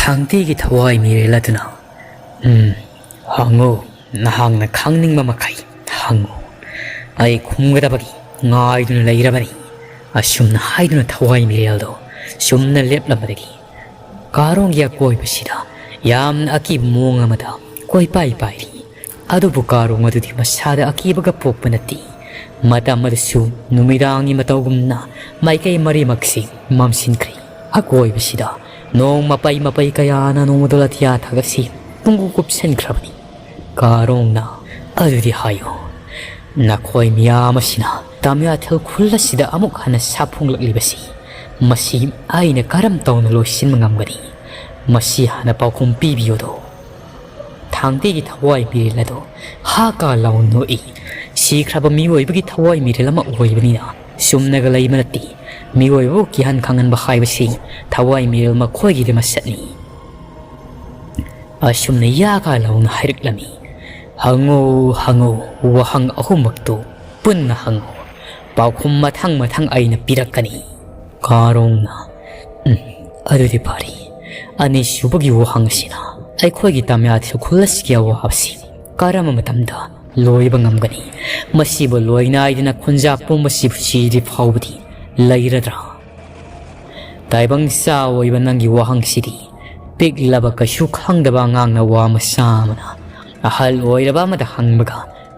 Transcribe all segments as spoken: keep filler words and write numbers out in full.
ꯊꯥꯡꯇꯤꯒꯤ ꯊꯋꯥꯏ ꯃꯤꯔꯦꯜ ꯑꯗꯨꯅ, "ꯎꯝ, ꯍꯪꯉꯨ, ꯅꯍꯥꯛꯅ ꯈꯪꯅꯤꯡꯕ ꯃꯈꯩ ꯍꯪꯉꯨ꯫ ꯑꯩ ꯈꯨꯝꯒꯗꯕꯒꯤ ꯉꯥꯏꯗꯨꯅ ꯂꯩꯔꯕꯅꯤ꯫" ꯑꯁꯨꯝꯅ ꯍꯥꯏꯗꯨꯅ ꯊꯋꯥꯏ ꯃꯤꯔꯦꯜꯗꯣ ꯆꯨꯝꯅ ꯂꯦꯞꯂꯝꯕꯗꯒꯤ ꯀꯥꯔꯣꯡꯒꯤ ꯑꯀꯣꯏꯕꯁꯤꯗ ꯌꯥꯝꯅ ꯑꯀꯤꯕ ꯃꯑꯣꯡ ꯑꯃꯗ ꯀꯣꯏꯄꯥꯏ ꯄꯥꯏꯔꯤ꯫ ꯑꯗꯨꯕꯨ ꯀꯥꯔꯣꯡ ꯑꯗꯨꯗꯤ ꯃꯁꯥꯗ ꯑꯀꯤꯕꯒ ꯄꯣꯛꯄ ꯅꯠꯇꯦ꯫ ꯃꯇꯝ ꯑꯗꯨꯁꯨ ꯅꯨꯃꯤꯗꯥꯡꯒꯤ ꯃꯇꯧꯒꯨꯝꯅ ꯃꯥꯏꯀꯩ ꯃꯔꯤꯃꯛꯁꯤ ꯃꯝꯁꯤꯟꯈ꯭ꯔꯦ꯫ ꯑꯀꯣꯏꯕꯁꯤꯗ ꯅꯣꯡ ꯃꯄꯩ ꯃꯄꯩ ꯀꯌꯥꯅ ꯅꯣꯡꯃꯗꯣꯜ ꯑꯇꯤꯌꯥ ꯊꯥꯛ ꯑꯁꯤ ꯄꯨꯡꯀꯨꯞ ꯀꯨꯞꯁꯤꯟꯈ꯭ꯔꯕꯅꯤ꯫ ꯀꯥꯔꯣꯡꯅ, "ꯑꯗꯨꯗꯤ ꯍꯥꯏꯌꯨ, ꯅꯈꯣꯏ ꯃꯤꯌꯥꯝ ꯑꯁꯤꯅ ꯇꯃꯤꯌꯥꯊꯦꯜ ꯈꯨꯜ ꯑꯁꯤꯗ ꯑꯃꯨꯛ ꯍꯟꯅ ꯁꯥꯐꯣꯡꯂꯛꯂꯤꯕꯁꯤ, ꯃꯁꯤ ꯑꯩꯅ ꯀꯔꯝ ꯇꯧꯅ ꯂꯣꯏꯁꯤꯟꯕ ꯉꯝꯒꯅꯤ? ꯃꯁꯤ ꯍꯥꯟꯅ ꯄꯥꯎꯈꯨꯝ ꯄꯤꯕꯤꯌꯨꯗꯣ꯫" ꯊꯥꯡꯇꯤꯒꯤ ꯊꯋꯥꯏ ꯃꯤꯔꯦꯜ ꯑꯗꯣ ꯍꯥ ꯀꯥ ꯂꯥꯎꯅ ꯅꯣꯛꯏ꯫ ꯁꯤꯈ꯭ꯔꯕ ꯃꯤꯑꯣꯏꯕꯒꯤ ꯊꯋꯥꯏ ꯃꯤꯔꯦꯜ ꯑꯃ ꯑꯣꯏꯕꯅꯤꯅ ꯆꯨꯝꯅꯒ ꯂꯩꯕ ꯅꯠꯇꯦ꯫ ꯃꯤꯑꯣꯏꯕꯕꯨ ꯀꯤꯍꯟ ꯈꯪꯍꯟꯕ ꯍꯥꯏꯕꯁꯤ ꯊꯋꯥꯏ ꯃꯤꯔꯦꯜ ꯃꯈꯣꯏꯒꯤꯗꯤ ꯃꯁꯛꯅꯤ꯫ ꯑꯁꯨꯝꯅ ꯌꯥ ꯀꯥ ꯂꯥꯎꯅ ꯍꯥꯏꯔꯛꯂꯝꯃꯤ꯫ "ꯍꯪꯉꯨ, ꯍꯪꯉꯨ, ꯋꯥꯍꯪ ꯑꯍꯨꯝꯃꯛꯇꯨ ꯄꯨꯟꯅ ꯍꯪꯉꯨ꯫ ꯄꯥꯎꯈꯨꯝ ꯃꯊꯪ ꯃꯊꯪ ꯑꯩꯅ ꯄꯤꯔꯛꯀꯅꯤ꯫" ꯀꯥꯔꯣꯡꯅ, "ꯎꯝ, ꯑꯗꯨꯗꯤ ꯐꯔꯦ꯫ ꯑꯅꯤꯁꯨꯕꯒꯤ ꯋꯥꯍꯪ ꯑꯁꯤꯅ ꯑꯩꯈꯣꯏꯒꯤ ꯇꯃꯤꯌꯥꯊꯦꯜ ꯈꯨꯜ ꯑꯁꯤꯒꯤ ꯑꯋꯥꯕꯁꯤ ꯀꯔꯝꯕ ꯃꯇꯝꯗ ꯂꯣꯏꯕ ꯉꯝꯒꯅꯤ? ꯃꯁꯤꯕꯨ ꯂꯣꯏ ꯅꯥꯏꯗꯅ ꯈꯨꯟꯖꯥ ꯄꯨꯝꯕꯁꯤꯕꯨ ꯁꯤꯗ꯭ꯔꯤ ꯐꯥꯎꯕꯗꯤ ꯂꯩꯔꯗ꯭ꯔꯥ?" ꯇꯥꯏꯕꯪ ꯆꯥ ꯑꯣꯏꯕ ꯅꯪꯒꯤ ꯋꯥꯍꯪꯁꯤꯗꯤ ꯄꯤꯛꯂꯕ ꯀꯩꯁꯨ ꯈꯪꯗꯕ ꯑꯉꯥꯡꯅ ꯋꯥ ꯃꯆꯥ ꯑꯃꯅ ꯑꯍꯜ ꯑꯣꯏꯔꯕ ꯑꯃꯗ ꯍꯪꯕꯒ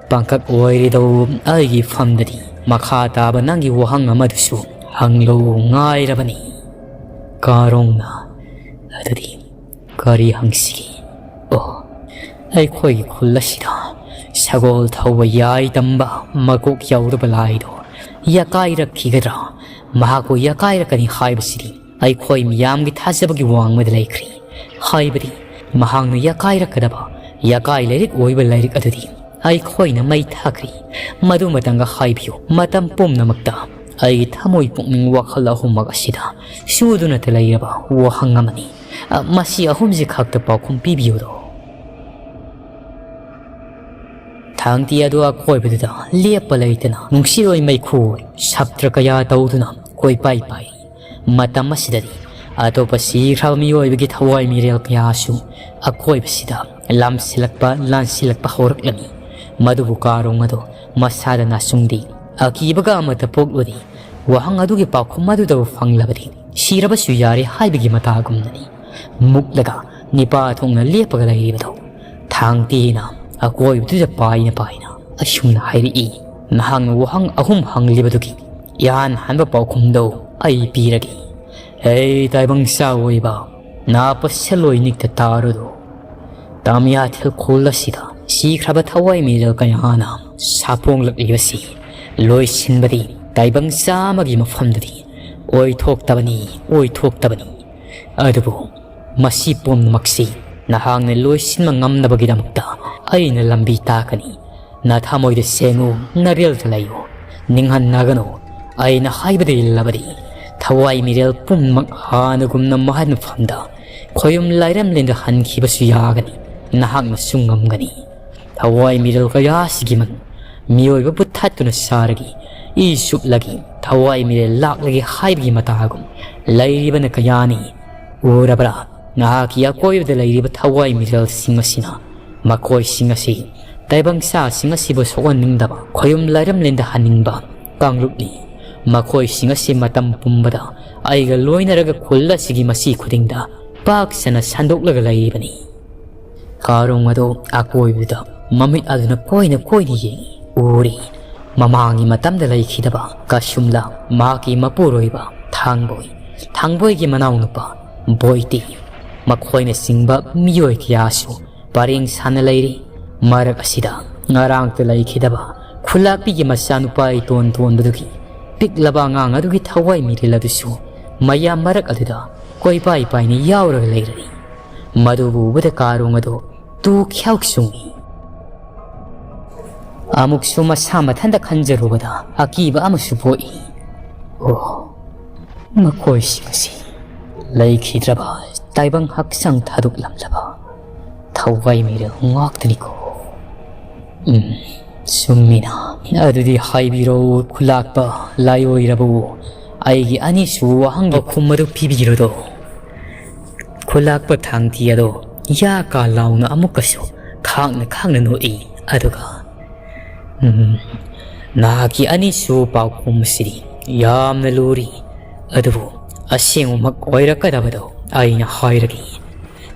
ꯄꯥꯡꯀꯛ ꯑꯣꯏꯔꯤꯗꯧ꯫ ꯑꯩꯒꯤ ꯐꯝꯗꯗꯤ ꯃꯈꯥ ꯇꯥꯕ ꯅꯪꯒꯤ ꯋꯥꯍꯪ ꯑꯃꯗꯨꯁꯨ ꯍꯪꯂꯨ ꯉꯥꯏꯔꯕꯅꯤ꯫ ꯀꯥꯔꯣꯡꯅ, "ꯑꯗꯨꯗꯤ ꯀꯔꯤ ꯍꯪꯁꯤꯒꯦ? ꯑꯣ, ꯑꯩꯈꯣꯏꯒꯤ ꯈꯨꯜ ꯑꯁꯤꯗ ꯁꯒꯣꯜ ꯊꯧꯕ ꯌꯥꯏ ꯇꯝꯕ ꯃꯀꯣꯛ ꯌꯥꯎꯗꯕ ꯂꯥꯏꯗꯣ ꯌꯥꯀꯥꯏꯔꯛꯈꯤꯒꯗ꯭ꯔꯥ? ꯃꯍꯥꯛꯄꯨ ꯌꯥꯀꯥꯏꯔꯛꯀꯅꯤ ꯍꯥꯏꯕꯁꯤꯗꯤ ꯑꯩꯈꯣꯏ ꯃꯤꯌꯥꯝꯒꯤ ꯊꯥꯖꯕꯒꯤ ꯋꯥꯡꯃꯗ ꯂꯩꯈ꯭ꯔꯦ꯫ ꯍꯥꯏꯕꯗꯤ ꯃꯍꯥꯛꯅ ꯌꯥꯀꯥꯏꯔꯛꯀꯗꯕ ꯌꯥꯀꯥꯏ ꯂꯥꯏꯔꯤꯛ ꯑꯣꯏꯕ ꯂꯥꯏꯔꯤꯛ ꯑꯗꯨꯗꯤ ꯑꯩꯈꯣꯏꯅ ꯃꯩ ꯊꯥꯈ꯭ꯔꯦ꯫ ꯃꯗꯨꯃꯇꯪꯒ ꯍꯥꯏꯕꯤꯌꯨ, ꯃꯇꯝ ꯄꯨꯝꯅꯃꯛꯇ ꯑꯩꯒꯤ ꯊꯃꯣꯏ ꯄꯨꯛꯅꯤꯡ ꯋꯥꯈꯜ ꯑꯍꯨꯝꯃꯛ ꯑꯁꯤꯗ ꯁꯨꯗꯨꯅꯇ ꯂꯩꯔꯕ ꯋꯥꯍꯪ ꯑꯃꯅꯤ꯫ ꯑ, ꯃꯁꯤ ꯑꯍꯨꯝꯁꯤ ꯈꯛꯇ ꯄꯥꯎꯈꯨꯝ ꯄꯤꯕꯤꯌꯨꯗꯣ꯫" ꯊꯥꯡꯇꯤ ꯑꯗꯨ ꯑꯀꯣꯏꯕꯗꯨꯗ ꯂꯦꯞꯄ ꯂꯩꯇꯅ ꯅꯨꯡꯁꯤꯔꯣꯏ ꯃꯩꯈꯨ ꯁꯞꯇ꯭ꯔ ꯀꯌꯥ ꯇꯧꯗꯨꯅ ꯀꯣꯏꯄꯥꯏ ꯄꯥꯏ꯫ ꯃꯇꯝ ꯑꯁꯤꯗꯗꯤ ꯑꯇꯣꯞꯄ ꯁꯤꯈ꯭ꯔꯕ ꯃꯤꯑꯣꯏꯕꯒꯤ ꯊꯋꯥꯏ ꯃꯤꯔꯦꯜ ꯀꯌꯥꯁꯨ ꯑꯀꯣꯏꯕꯁꯤꯗ ꯂꯝꯁꯤꯜꯂꯛꯄ, ꯂꯥꯟꯁꯤꯜꯂꯛꯄ ꯍꯧꯔꯛꯂꯝꯃꯤ꯫ ꯃꯗꯨꯕꯨ ꯀꯥꯔꯣꯡ ꯑꯗꯣ ꯃꯁꯥꯗ ꯅꯥꯆꯨꯡꯗꯦ꯫ ꯑꯀꯤꯕꯒ ꯑꯃꯠꯇ ꯄꯣꯛꯂꯨꯗꯦ꯫ ꯋꯥꯍꯪ ꯑꯗꯨꯒꯤ ꯄꯥꯎꯈꯨꯝ ꯑꯗꯨꯗꯕꯨ ꯐꯪꯂꯕꯗꯤ ꯁꯤꯔꯕꯁꯨ ꯌꯥꯔꯦ ꯍꯥꯏꯕꯒꯤ ꯃꯇꯥꯒꯨꯝꯅꯅꯤ꯫ ꯃꯨꯛꯂꯒ ꯅꯤꯄꯥ ꯊꯣꯛꯅ ꯂꯦꯞꯄꯒ ꯂꯩꯔꯤꯕꯗꯣ ꯊꯥꯡ ꯇꯦꯅ ꯑꯀꯣꯏꯕꯗꯨꯗ ꯄꯥꯏꯅ ꯄꯥꯏꯅ ꯑꯁꯨꯝꯅ ꯍꯥꯏꯔꯛꯏ, "ꯅꯍꯥꯛꯅ ꯋꯥꯍꯪ ꯑꯍꯨꯝ ꯍꯪꯂꯤꯕꯗꯨꯒꯤ ꯏꯍꯥꯟ ꯍꯥꯟꯕ ꯄꯥꯎꯈꯨꯝꯗꯣ ꯑꯩ ꯄꯤꯔꯒꯦ꯫ ꯍꯦ ꯇꯥꯏꯕꯪ ꯆꯥ ꯑꯣꯏꯕ, ꯅꯥ ꯄꯣꯠꯁꯜꯂꯣꯏ ꯅꯤꯛꯇ ꯇꯥꯔꯨꯗꯣ꯫ ꯇꯥꯃꯤꯌꯥꯊꯦꯜ ꯈꯨꯜ ꯑꯁꯤꯗ ꯁꯤꯈ꯭ꯔꯕ ꯊꯋꯥꯏ ꯃꯤꯔꯦꯜ ꯀꯌꯥꯅ ꯁꯥꯄꯣꯡꯂꯛꯂꯤꯕꯁꯤ ꯂꯣꯏꯁꯤꯟꯕꯗꯤ ꯇꯥꯏꯕꯪ ꯆꯥ ꯑꯃꯒꯤ ꯃꯐꯝꯗꯗꯤ ꯑꯣꯏꯊꯣꯛꯇꯕꯅꯤ, ꯑꯣꯏꯊꯣꯛꯇꯕꯅꯤ꯫ ꯑꯗꯨꯕꯨ ꯃꯁꯤ ꯄꯨꯝꯅꯃꯛꯁꯤ ꯅꯍꯥꯛꯅ ꯂꯣꯏꯁꯤꯟꯕ ꯉꯝꯅꯕꯒꯤꯗꯃꯛꯇ ꯑꯩꯅ ꯂꯝꯕꯤ ꯇꯥꯛꯀꯅꯤ꯫ ꯅꯊꯃꯣꯏꯗ ꯁꯦꯡꯉꯨ, ꯅꯔꯦꯜꯗ ꯂꯩꯌꯨ, ꯅꯤꯡꯍꯟꯅꯒꯅꯨ꯫ ꯑꯩꯅ ꯍꯥꯏꯕꯗ ꯏꯜꯂꯕꯗꯤ ꯊꯋꯥꯏ ꯃꯤꯔꯦꯜ ꯄꯨꯝꯅꯃꯛ ꯍꯥꯟꯅꯒꯨꯝꯅ ꯃꯍꯟꯐꯝꯗ ꯈꯣꯌꯨꯝ ꯂꯥꯏꯔꯦꯝꯂꯦꯟꯗ ꯍꯟꯈꯤꯕꯁꯨ ꯌꯥꯒꯅꯤ꯫ ꯅꯍꯥꯛꯅꯁꯨ ꯉꯝꯒꯅꯤ꯫ ꯊꯋꯥꯏ ꯃꯤꯔꯦꯜ ꯀꯌꯥꯁꯤꯒꯤ ꯃꯅꯨꯡ ꯃꯤꯑꯣꯏꯕꯕꯨ ꯊꯠꯇꯨꯅ ꯁꯥꯔꯒꯤ ꯏ ꯆꯨꯞꯂꯒꯤ ꯊꯋꯥꯏ ꯃꯤꯔꯦꯜ ꯂꯥꯛꯂꯒꯦ ꯍꯥꯏꯕꯒꯤ ꯃꯇꯥꯒꯨꯝ ꯂꯩꯔꯤꯕꯅ ꯀꯌꯥꯅꯤ꯫ ꯎꯔꯕ꯭ꯔꯥ? ꯅꯍꯥꯛꯀꯤ ꯑꯀꯣꯏꯕꯗ ꯂꯩꯔꯤꯕ ꯊꯋꯥꯏ ꯃꯤꯔꯦꯜꯁꯤꯡ ꯑꯁꯤꯅ ꯃꯈꯣꯏꯁꯤꯡ ꯑꯁꯤ ꯇꯥꯏꯕꯪ ꯆꯥꯁꯤꯡ ꯑꯁꯤꯕꯨ ꯁꯣꯛꯍꯟꯅꯤꯡꯗꯕ, ꯈꯣꯌꯨꯝ ꯂꯥꯏꯔꯝꯂꯦꯟꯗ ꯍꯟꯅꯤꯡꯕ ꯀꯥꯡꯂꯨꯞꯅꯤ꯫ ꯃꯈꯣꯏꯁꯤꯡ ꯑꯁꯤ ꯃꯇꯝ ꯄꯨꯝꯕꯗ ꯑꯩꯒ ꯂꯣꯏꯅꯔꯒ ꯈꯨꯜ ꯑꯁꯤꯒꯤ ꯃꯆꯤ ꯈꯨꯗꯤꯡꯗ ꯄꯥꯛ ꯁꯟꯅ ꯁꯟꯗꯣꯛꯂꯒ ꯂꯩꯔꯤꯕꯅꯤ꯫ ꯀꯥꯔꯣꯡ ꯑꯗꯨ ꯑꯀꯣꯏꯕꯗ ꯃꯃꯤꯠ ꯑꯗꯨꯅ ꯀꯣꯏꯅ ꯀꯣꯏꯅ ꯌꯦꯡꯏ꯫ ꯎꯔꯤ꯫ ꯃꯃꯥꯡꯒꯤ ꯃꯇꯝꯗ ꯂꯩꯈꯤꯗꯕ ꯀꯁꯨꯝꯂꯥ, ꯃꯍꯥꯛꯀꯤ ꯃꯄꯨꯔꯣꯏꯕ ꯊꯥꯡꯕꯣꯏ, ꯊꯥꯡꯕꯣꯏꯒꯤ ꯃꯅꯥꯎꯅꯨꯄꯥ ꯕꯣꯏꯇꯤ, ꯃꯈꯣꯏꯅꯆꯤꯡꯕ ꯃꯤꯑꯣꯏ ꯀꯌꯥꯁꯨ ꯄꯔꯦꯡ ꯁꯥꯟꯅ ꯂꯩꯔꯤ꯫ ꯃꯔꯛ ꯑꯁꯤꯗ ꯉꯔꯥꯡꯇ ꯂꯩꯈꯤꯗꯕ ꯈꯨꯂꯥꯛꯄꯤꯒꯤ ꯃꯆꯥꯅꯨꯄꯥ ꯏꯇꯣꯟ ꯇꯣꯟꯕꯗꯨꯒꯤ ꯄꯤꯛꯂꯕ ꯑꯉꯥꯡ ꯑꯗꯨꯒꯤ ꯊꯋꯥꯏ ꯃꯤꯔꯦꯜ ꯑꯗꯨꯁꯨ ꯃꯌꯥꯝ ꯃꯔꯛ ꯑꯗꯨꯗ ꯀꯣꯏꯄꯥꯏ ꯄꯥꯏꯅ ꯌꯥꯎꯔꯒ ꯂꯩꯔꯤ꯫ ꯃꯗꯨꯕꯨ ꯎꯕꯗ ꯀꯥꯔꯣꯡ ꯑꯗꯨ ꯇꯨ ꯈ꯭ꯌꯥꯎ ꯆꯨꯡꯏ꯫ ꯑꯃꯨꯛꯁꯨ ꯃꯁꯥ ꯃꯊꯟꯇ ꯈꯟꯖꯔꯨꯕꯗ ꯑꯀꯤꯕ ꯑꯃꯁꯨ ꯄꯣꯛꯏ꯫ ꯑꯣ, ꯃꯈꯣꯏꯁꯤꯡ ꯑꯁꯤ ꯂꯩꯈꯤꯗ꯭ꯔꯕ ꯇꯥꯏꯕꯪ ꯍꯛꯆꯥꯡ ꯊꯥꯗꯣꯛꯂꯝꯂꯕ ꯊꯋꯥꯏ ꯃꯤꯔꯦꯜ ꯉꯥꯛꯇꯅꯤꯀꯣ꯫ ꯎꯝ, ꯆꯨꯝꯃꯤꯅ꯫ ꯑꯗꯨꯗꯤ ꯍꯥꯏꯕꯤꯔꯣ, ꯈꯨꯂꯥꯛꯄ ꯂꯥꯏꯑꯣꯏꯔꯕꯕꯨ ꯑꯩꯒꯤ ꯑꯅꯤꯁꯨꯕ ꯋꯥꯍꯪꯒꯤ ꯄꯥꯎꯈꯨꯝ ꯑꯗꯨ ꯄꯤꯕꯤꯔꯣꯗꯣ꯫ ꯈꯨꯂꯥꯛꯄ ꯊꯥꯡꯇꯤ ꯑꯗꯣ ꯌꯥ ꯀꯥ ꯂꯥꯎꯅ ꯑꯃꯨꯛꯀꯁꯨ ꯈꯥꯡꯅ ꯈꯥꯡꯅ ꯅꯣꯛꯏ꯫ ꯑꯗꯨꯒ, "ꯎꯝ, ꯅꯍꯥꯛꯀꯤ ꯑꯅꯤꯁꯨ ꯄꯥꯎꯈꯨꯝ ꯑꯁꯤꯗꯤ ꯌꯥꯝꯅ ꯂꯨꯔꯤ꯫ ꯑꯗꯨꯕꯨ ꯑꯁꯦꯡꯕꯃꯛ ꯑꯣꯏꯔꯛꯀꯗꯕꯗꯣ ꯑꯩꯅ ꯍꯥꯏꯔꯒꯦ꯫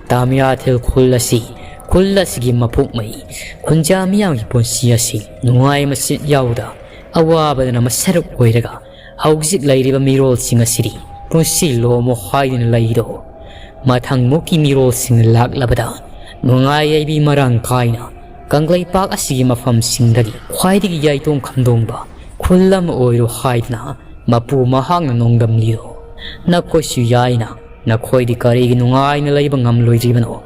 ꯇꯥꯃꯤꯌꯥꯊꯤꯜ ꯈꯨꯜ ꯑꯁꯤ, ꯈꯨꯜ ꯑꯁꯤꯒꯤ ꯃꯄꯣꯛꯃꯩ ꯈꯨꯟꯖꯥ ꯃꯤꯌꯥꯝꯒꯤ ꯄꯨꯟꯁꯤ ꯑꯁꯤ ꯅꯨꯡꯉꯥꯏ ꯃꯁꯤꯠ ꯌꯥꯎꯗ ꯑꯋꯥꯕꯗꯅ ꯃꯁꯔꯨꯛ ꯑꯣꯏꯔꯒ ꯍꯧꯖꯤꯛ ꯂꯩꯔꯤꯕ ꯃꯤꯔꯣꯜꯁꯤꯡ ꯑꯁꯤꯗꯤ ꯄꯨꯟꯁꯤ ꯂꯣꯝꯃꯣ ꯍꯥꯏꯗꯨꯅ ꯂꯩꯔꯤꯗꯣ꯫ ꯃꯊꯪ ꯃꯨꯛꯀꯤ ꯃꯤꯔꯣꯜꯁꯤꯡꯅ ꯂꯥꯛꯂꯕꯗ ꯅꯨꯡꯉꯥꯏ ꯌꯥꯏꯕꯤ ꯃꯔꯥꯡ ꯀꯥꯏꯅ ꯀꯪꯂꯩꯄꯥꯛ ꯑꯁꯤꯒꯤ ꯃꯐꯝꯁꯤꯡꯗꯒꯤ ꯈ꯭ꯋꯥꯏꯗꯒꯤ ꯌꯥꯏꯇꯣꯡ ꯈꯝꯗꯣꯡꯕ ꯈꯨꯜ ꯑꯃ ꯑꯣꯏꯔꯣ ꯍꯥꯏꯗꯨꯅ ꯃꯄꯨ ꯃꯍꯥꯛꯅ ꯅꯣꯡꯗꯝꯂꯤꯗꯣ꯫ ꯅꯈꯣꯏꯁꯨ ꯌꯥꯏꯅ, ꯅꯈꯣꯏꯗꯤ ꯀꯔꯤꯒꯤ ꯅꯨꯡꯉꯥꯏꯅ ꯂꯩꯕ ꯉꯝꯂꯣꯏꯗ꯭ꯔꯤꯕꯅꯣ?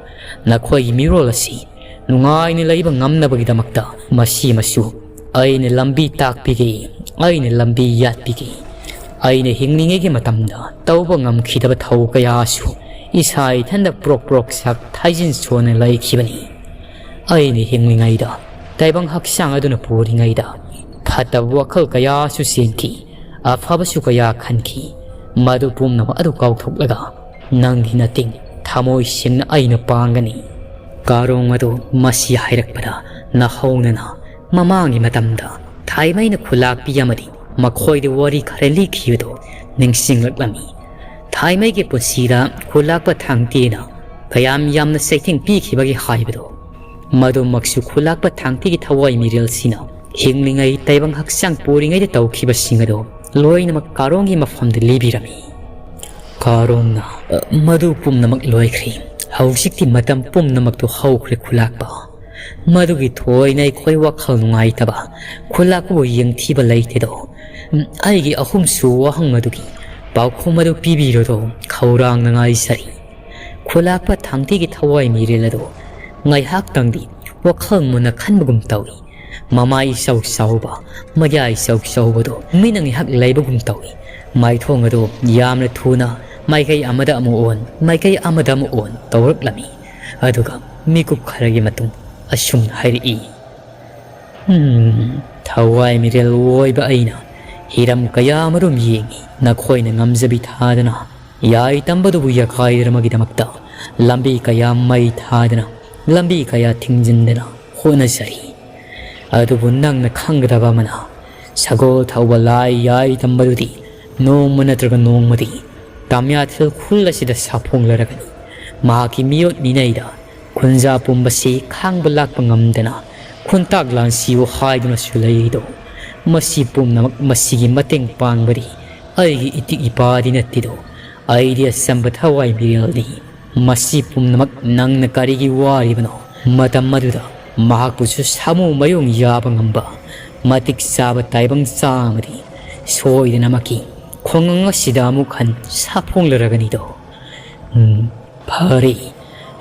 ꯅꯈꯣꯏꯒꯤ ꯃꯤꯔꯣꯜ ꯑꯁꯤ ꯅꯨꯡꯉꯥꯏꯅ ꯂꯩꯕ ꯉꯝꯅꯕꯒꯤꯗꯃꯛꯇ ꯃꯁꯤꯃꯁꯨ ꯑꯩꯅ ꯂꯝꯕꯤ ꯇꯥꯛꯄꯤꯒꯦ, ꯑꯩꯅ ꯂꯝꯕꯤ ꯌꯥꯠꯄꯤꯒꯦ꯫ ꯑꯩꯅ ꯍꯤꯡꯂꯤꯉꯩꯒꯤ ꯃꯇꯝꯗ ꯇꯧꯕ ꯉꯝꯈꯤꯗꯕ ꯊꯧ ꯀꯌꯥꯁꯨ ꯏꯁꯥ ꯏꯊꯟꯗ ꯄ꯭ꯔꯣꯛ ꯄ꯭ꯔꯣꯛ ꯁꯛ ꯊꯥꯏꯖꯤꯟ ꯁꯣꯟꯅ ꯂꯩꯈꯤꯕꯅꯤ꯫ ꯑꯩꯅ ꯍꯤꯡꯂꯤꯉꯩꯗ ꯇꯥꯏꯕꯪ ꯍꯛꯆꯥꯡ ꯑꯗꯨꯅ ꯄꯨꯔꯤꯉꯩꯗ ꯐꯠꯇꯕ ꯋꯥꯈꯜ ꯀꯌꯥꯁꯨ ꯆꯦꯟꯈꯤ, ꯑꯐꯕꯁꯨ ꯀꯌꯥ ꯈꯟꯈꯤ꯫ ꯃꯗꯨ ꯄꯨꯝꯅꯃꯛ ꯑꯗꯨ ꯀꯥꯎꯊꯣꯛꯂꯒ ꯅꯪꯒꯤ ꯅꯇꯤꯡ ꯊꯃꯣꯏ ꯁꯦꯡꯅ ꯑꯩꯅ ꯄꯥꯡꯒꯅꯤ꯫ ꯀꯥꯔꯣꯡ ꯑꯗꯨ ꯃꯁꯤ ꯍꯥꯏꯔꯛꯄꯗ ꯅꯥꯍꯧꯅꯅ ꯃꯃꯥꯡꯒꯤ ꯃꯇꯝꯗ ꯊꯥꯏꯃꯩꯅ ꯈꯨꯂꯥꯛꯄꯤ ꯑꯃꯗꯤ ꯃꯈꯣꯏꯗ ꯋꯥꯔꯤ ꯈꯔ ꯂꯤꯈꯤꯕꯗꯨ ꯅꯤꯡꯁꯤꯡꯂꯛꯂꯝꯃꯤ꯫ ꯊꯥꯏꯃꯩꯒꯤ ꯄꯨꯟꯁꯤꯗ ꯈꯨꯂꯥꯛꯄ ꯊꯥꯡꯇꯦꯅ ꯀꯌꯥꯝ ꯌꯥꯝꯅ ꯆꯩꯊꯦꯡ ꯄꯤꯈꯤꯕꯒꯦ ꯍꯥꯏꯕꯗꯨ꯫ ꯃꯗꯨꯃꯛꯁꯨ ꯈꯨꯂꯥꯛꯄ ꯊꯥꯡꯇꯦꯒꯤ ꯊꯋꯥꯏ ꯃꯤꯔꯦꯜꯁꯤꯅ ꯍꯤꯡꯂꯤꯉꯩ ꯇꯥꯏꯕꯪ ꯍꯛꯆꯥꯡ ꯄꯨꯔꯤꯉꯩꯗ ꯇꯧꯈꯤꯕꯁꯤꯡ ꯑꯗꯨ ꯂꯣꯏꯅꯃꯛ ꯀꯥꯔꯣꯡꯒꯤ ꯃꯐꯝꯗ ꯂꯤꯕꯤꯔꯝꯃꯤ꯫ ꯀꯥꯔꯣꯡꯅ, "ꯑ, ꯃꯗꯨ ꯄꯨꯝꯅꯃꯛ ꯂꯣꯏꯈ꯭ꯔꯦ꯫ ꯍꯧꯖꯤꯛꯇꯤ ꯃꯇꯝ ꯄꯨꯝꯅꯃꯛꯇꯨ ꯍꯧꯈ꯭ꯔꯦ ꯈꯨꯂꯥꯛꯄ꯫ ꯃꯗꯨꯒꯤ ꯊꯣꯏꯅ ꯑꯩꯈꯣꯏ ꯋꯥꯈꯜ ꯅꯨꯡꯉꯥꯏꯇꯕ, ꯈꯨꯂꯥꯛꯄꯕꯨ ꯌꯦꯡꯊꯤꯕ ꯂꯩꯇꯦꯗꯣ꯫ ꯎꯝ, ꯑꯩꯒꯤ ꯑꯍꯨꯝꯁꯨ ꯋꯥꯍꯪ ꯑꯗꯨꯒꯤ ꯄꯥꯎꯈꯨꯝ ꯑꯗꯨ ꯄꯤꯕꯤꯔꯣꯗꯣ, ꯈꯧꯔꯥꯡꯅ ꯉꯥꯏꯖꯔꯤ꯫" ꯈꯨꯂꯥꯛꯄ ꯊꯥꯡꯇꯤꯒꯤ ꯊꯋꯥꯏ ꯃꯤꯔꯦꯜ ꯑꯗꯨ ꯉꯥꯏꯍꯥꯛꯇꯪꯗꯤ ꯋꯥꯈꯜ ꯃꯨꯟꯅ ꯈꯟꯕꯒꯨꯝ ꯇꯧꯏ꯫ ꯃꯃꯥꯏ ꯏꯆꯥꯎ ꯆꯥꯎꯕ, ꯃꯌꯥ ꯏꯆꯥꯎ ꯆꯥꯎꯕꯗꯨ ꯃꯤꯠꯅ ꯉꯥꯏꯍꯥꯛ ꯂꯩꯕꯒꯨꯝ ꯇꯧꯏ꯫ ꯃꯥꯏꯊꯣꯡ ꯑꯗꯨ ꯌꯥꯝꯅ ꯊꯨꯅ ꯃꯥꯏꯀꯩ ꯑꯃꯗ ꯑꯃꯨꯛ ꯑꯣꯟ, ꯃꯥꯏꯀꯩ ꯑꯃꯗ ꯑꯃꯨꯛ ꯑꯣꯟ ꯇꯧꯔꯛꯂꯝꯃꯤ꯫ ꯑꯗꯨꯒ ꯃꯤꯀꯨꯞ ꯈꯔꯒꯤ ꯃꯇꯨꯡ ꯑꯁꯨꯝꯅ ꯍꯥꯏꯔꯛꯏ, "ꯎꯝ, ꯊꯋꯥꯏ ꯃꯤꯔꯦꯜ ꯑꯣꯏꯕ ꯑꯩꯅ ꯍꯤꯔꯝ ꯀꯌꯥ ꯑꯃꯔꯣꯝ ꯌꯦꯡꯉꯤ꯫ ꯅꯈꯣꯏꯅ ꯉꯝꯖꯕꯤ ꯊꯥꯗꯅ ꯌꯥꯏ ꯇꯝꯕꯗꯨꯕꯨ ꯌꯥꯀꯥꯏꯗꯅꯕꯒꯤꯗꯃꯛꯇ ꯂꯝꯕꯤ ꯀꯌꯥ ꯃꯩ ꯊꯥꯗꯅ, ꯂꯝꯕꯤ ꯀꯌꯥ ꯊꯤꯡꯖꯤꯟꯗꯅ ꯍꯣꯠꯅꯖꯔꯤ꯫ ꯑꯗꯨꯕꯨ ꯅꯪꯅ ꯈꯪꯒꯗꯕ ꯑꯃꯅ, ꯁꯒꯣꯜ ꯊꯧꯕ ꯂꯥꯏ ꯌꯥꯏ ꯇꯝꯕꯗꯨꯗꯤ ꯅꯣꯡꯃ ꯅꯠꯇ꯭ꯔꯒ ꯅꯣꯡꯃꯗꯤ ꯇꯥꯃꯤꯌꯥꯊꯦꯜ ꯈꯨꯜ ꯑꯁꯤꯗ ꯁꯥꯐꯣꯡꯂꯔꯒꯅꯤ꯫ ꯃꯍꯥꯛꯀꯤ ꯃꯤꯑꯣꯠ ꯃꯤꯅꯩꯗ ꯈꯨꯟꯖꯥ ꯄꯨꯝꯕꯁꯤ ꯈꯥꯡꯕ ꯂꯥꯛꯄ ꯉꯝꯗꯅ ꯈꯨꯟꯇꯥꯛ ꯂꯥꯟꯁꯤꯌꯨ ꯍꯥꯏꯗꯨꯅꯁꯨ ꯂꯩꯔꯤꯗꯣ꯫ ꯃꯁꯤ ꯄꯨꯝꯅꯃꯛ ꯃꯁꯤꯒꯤ ꯃꯇꯦꯡ ꯄꯥꯡꯕꯗꯤ ꯑꯩꯒꯤ ꯏꯇꯤꯛ ꯏꯄꯥꯗꯤ ꯅꯠꯇꯦꯗꯣ꯫ ꯑꯩꯗꯤ ꯑꯆꯝꯕ ꯊꯋꯥꯏ ꯃꯤꯔꯦꯜꯅꯤ꯫ ꯃꯁꯤ ꯄꯨꯝꯅꯃꯛ ꯅꯪꯅ ꯀꯔꯤꯒꯤ ꯋꯥꯔꯤꯕꯅꯣ? ꯃꯇꯝ ꯑꯗꯨꯗ ꯃꯍꯥꯛꯄꯨꯁꯨ ꯁꯥꯃꯨ ꯃꯌꯨꯡ ꯌꯥꯕ ꯉꯝꯕ ꯃꯇꯤꯛ ꯆꯥꯕ ꯇꯥꯏꯕꯪ ꯆꯥ ꯑꯃꯗꯤ ꯁꯣꯏꯗꯅꯃꯛꯀꯤ ꯈꯨꯡꯒꯪ ꯑꯁꯤꯗ ꯑꯃꯨꯛ ꯍꯟ ꯁꯥꯐꯣꯡꯂꯔꯒꯅꯤꯗꯣ꯫ ꯎꯝ, ꯐꯔꯦ,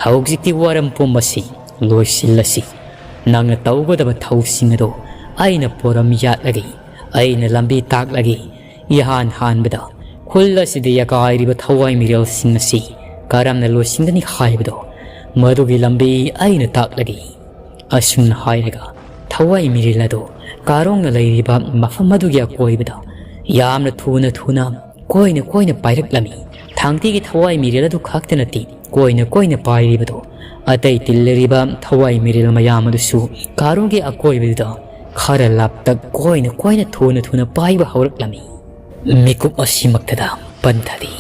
ꯍꯧꯖꯤꯛꯇꯤ ꯋꯥꯔꯝ ꯄꯨꯝꯕꯁꯤ ꯂꯣꯏꯁꯤꯜꯂꯁꯤ꯫ ꯅꯪꯅ ꯇꯧꯒꯗꯕ ꯊꯧꯁꯤꯡ ꯑꯗꯣ ꯑꯩꯅ ꯄꯣꯔꯝ ꯌꯥꯠꯂꯒꯦ, ꯑꯩꯅ ꯂꯝꯕꯤ ꯇꯥꯛꯂꯒꯦ꯫ ꯏꯍꯥꯟ ꯍꯥꯟꯕꯗ ꯈꯨꯜ ꯑꯁꯤꯗ ꯌꯥꯀꯥꯏꯔꯤꯕ ꯊꯋꯥꯏ ꯃꯤꯔꯦꯜꯁꯤꯡ ꯑꯁꯤ ꯀꯔꯝꯅ ꯂꯣꯏꯁꯤꯟꯒꯅꯤ ꯍꯥꯏꯕꯗꯣ, ꯃꯗꯨꯒꯤ ꯂꯝꯕꯤ ꯑꯩꯅ ꯇꯥꯛꯂꯒꯦ꯫ ꯑꯁꯨꯝꯅ ꯍꯥꯏꯔꯒ ꯊꯋꯥꯏ ꯃꯤꯔꯦꯜ ꯑꯗꯨ ꯀꯥꯔꯣꯡꯅ ꯂꯩꯔꯤꯕ ꯃꯐꯝ ꯑꯗꯨꯒꯤ ꯑꯀꯣꯏꯕꯗ ꯌꯥꯝꯅ ꯊꯨꯅ ꯊꯨꯅ ꯀꯣꯏꯅ ꯀꯣꯏꯅ ꯄꯥꯏꯔꯛꯂꯝꯃꯤ꯫ ꯊꯥꯡꯇꯤꯒꯤ ꯊꯋꯥꯏ ꯃꯤꯔꯦꯜ ꯑꯗꯨ ꯈꯛꯇ ꯅꯠꯇꯦ, ꯀꯣꯏꯅ ꯀꯣꯏꯅ ꯄꯥꯏꯔꯤꯕꯗꯨ ꯑꯇꯩ ꯇꯤꯜꯂꯤꯔꯤꯕ ꯊꯋꯥꯏ ꯃꯤꯔꯦꯜ ꯃꯌꯥꯝ ꯑꯗꯨꯁꯨ ꯀꯥꯔꯣꯡꯒꯤ ꯑꯀꯣꯏꯕꯗꯨꯗ ꯈꯔ ꯂꯥꯞꯇꯛ ꯀꯣꯏꯅ ꯀꯣꯏꯅ ꯊꯨꯅ ꯊꯨꯅ ꯄꯥꯏꯕ ꯍꯧꯔꯛꯂꯝꯃꯤ꯫ ꯃꯤꯀꯨꯞ ꯑꯁꯤꯃꯛꯇꯗ ꯄꯟꯊꯔꯤ꯫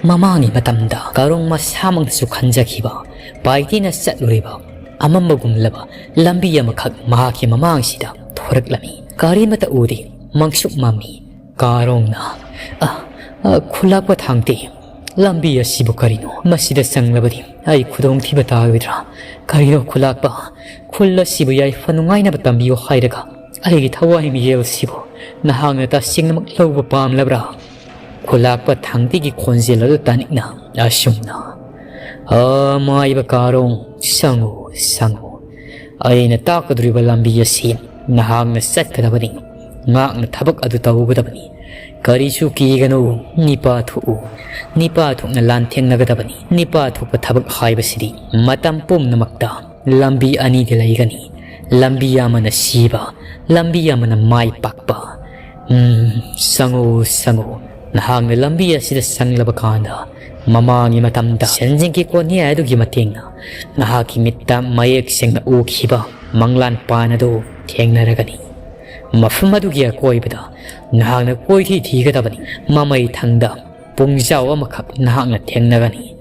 ꯃꯃꯥꯡꯒꯤ ꯃꯇꯝꯗ ꯀꯥꯔꯣꯡ ꯃꯁꯥꯃꯛꯅꯁꯨ ꯈꯟꯖꯈꯤꯕ, ꯄꯥꯏꯇꯦꯅ ꯆꯠꯂꯨꯔꯤꯕ ꯑꯃꯝꯕꯒꯨꯝꯂꯕ ꯂꯝꯕꯤ ꯑꯃꯈꯛ ꯃꯍꯥꯛꯀꯤ ꯃꯃꯥꯡꯁꯤꯗ ꯊꯣꯔꯛꯂꯝꯃꯤ꯫ ꯀꯔꯤꯃꯠꯇ ꯎꯗꯦ, ꯃꯪꯁꯨꯛ ꯃꯝꯃꯤ꯫ ꯀꯥꯔꯣꯡꯅ, "ꯑ, ꯑ, ꯈꯨꯂꯥꯛꯄ ꯊꯥꯡꯇꯦ, ꯂꯝꯕꯤ ꯑꯁꯤꯕꯨ ꯀꯔꯤꯅꯣ? ꯃꯁꯤꯗ ꯆꯪꯂꯕꯗꯤ ꯑꯩ ꯈꯨꯗꯣꯡꯊꯤꯕ ꯇꯥꯔꯣꯏꯗ꯭ꯔꯥ? ꯀꯔꯤꯅꯣ ꯈꯨꯂꯥꯛꯄ? ꯈꯨꯜ ꯑꯁꯤꯕꯨ ꯌꯥꯏꯐ ꯅꯨꯡꯉꯥꯏꯅꯕ ꯇꯝꯕꯤꯌꯨ ꯍꯥꯏꯔꯒ ꯑꯩꯒꯤ ꯊꯋꯥꯏ ꯃꯤꯔꯦꯜꯁꯤꯕꯨ ꯅꯍꯥꯛꯅ ꯇꯁꯦꯡꯅꯃꯛ ꯂꯧꯕ ꯄꯥꯝꯂꯕ꯭ꯔꯥ?" ꯈꯨꯂꯥꯛꯄ ꯊꯥꯡꯇꯤꯒꯤ ꯈꯣꯟꯖꯦꯜ ꯑꯗꯨ ꯇꯥꯅꯤꯡꯅ ꯑꯁꯨꯝꯅ, "ꯑ, ꯃꯥꯏꯕ ꯀꯥꯔꯣꯡ, ꯁꯪꯉꯨ, ꯁꯪꯉꯨ꯫ ꯑꯩꯅ ꯇꯥꯛꯀꯗꯧꯔꯤꯕ ꯂꯝꯕꯤ ꯑꯁꯤ ꯅꯍꯥꯛꯅ ꯆꯠꯀꯗꯕꯅꯤ꯫ ꯉꯥꯛꯅ ꯊꯕꯛ ꯑꯗꯨ ꯇꯧꯒꯗꯕꯅꯤ꯫ ꯀꯔꯤꯁꯨ ꯀꯤꯒꯅꯨ, ꯅꯤꯄꯥ ꯊꯣꯛꯎ꯫ ꯅꯤꯄꯥ ꯊꯣꯛꯅ ꯂꯥꯟꯊꯦꯡꯅꯒꯗꯕꯅꯤ꯫ ꯅꯤꯄꯥ ꯊꯣꯛꯄ ꯊꯕꯛ ꯍꯥꯏꯕꯁꯤꯗꯤ ꯃꯇꯝ ꯄꯨꯝꯅꯃꯛꯇ ꯂꯝꯕꯤ ꯑꯅꯤꯗꯤ ꯂꯩꯒꯅꯤ꯫ ꯂꯝꯕꯤ ꯑꯃꯅ ꯁꯤꯕ, ꯂꯝꯕꯤ ꯑꯃꯅ ꯃꯥꯏ ꯄꯥꯛꯄ꯫ ꯎꯝ, ꯁꯪꯉꯨ, ꯁꯪꯉꯨ꯫ ꯅꯍꯥꯛꯅ ꯂꯝꯕꯤ ꯑꯁꯤꯗ ꯆꯪꯂꯕ ꯀꯥꯟꯗ ꯃꯃꯥꯡꯒꯤ ꯃꯇꯝꯗ ꯁꯦꯟꯖꯦꯡꯒꯤ ꯀꯣꯟꯌꯥꯏ ꯑꯗꯨꯒꯤ ꯃꯇꯦꯡꯅ ꯅꯍꯥꯛꯀꯤ ꯃꯤꯠꯇ ꯃꯌꯦꯛ ꯁꯦꯡꯅ ꯎꯈꯤꯕ ꯃꯪꯂꯥꯟ ꯄꯥꯟ ꯑꯗꯨ ꯊꯦꯡꯅꯔꯒꯅꯤ꯫ ꯃꯐꯝ ꯑꯗꯨꯒꯤ ꯑꯀꯣꯏꯕꯗ ꯅꯍꯥꯛꯅ ꯀꯣꯏꯊꯤ ꯊꯤꯒꯗꯕꯅꯤ꯫ ꯃꯃꯩ ꯊꯪꯗ ꯄꯨꯡꯖꯥꯎ ꯑꯃꯈꯛ ꯅꯍꯥꯛꯅ ꯊꯦꯡꯅꯒꯅꯤ꯫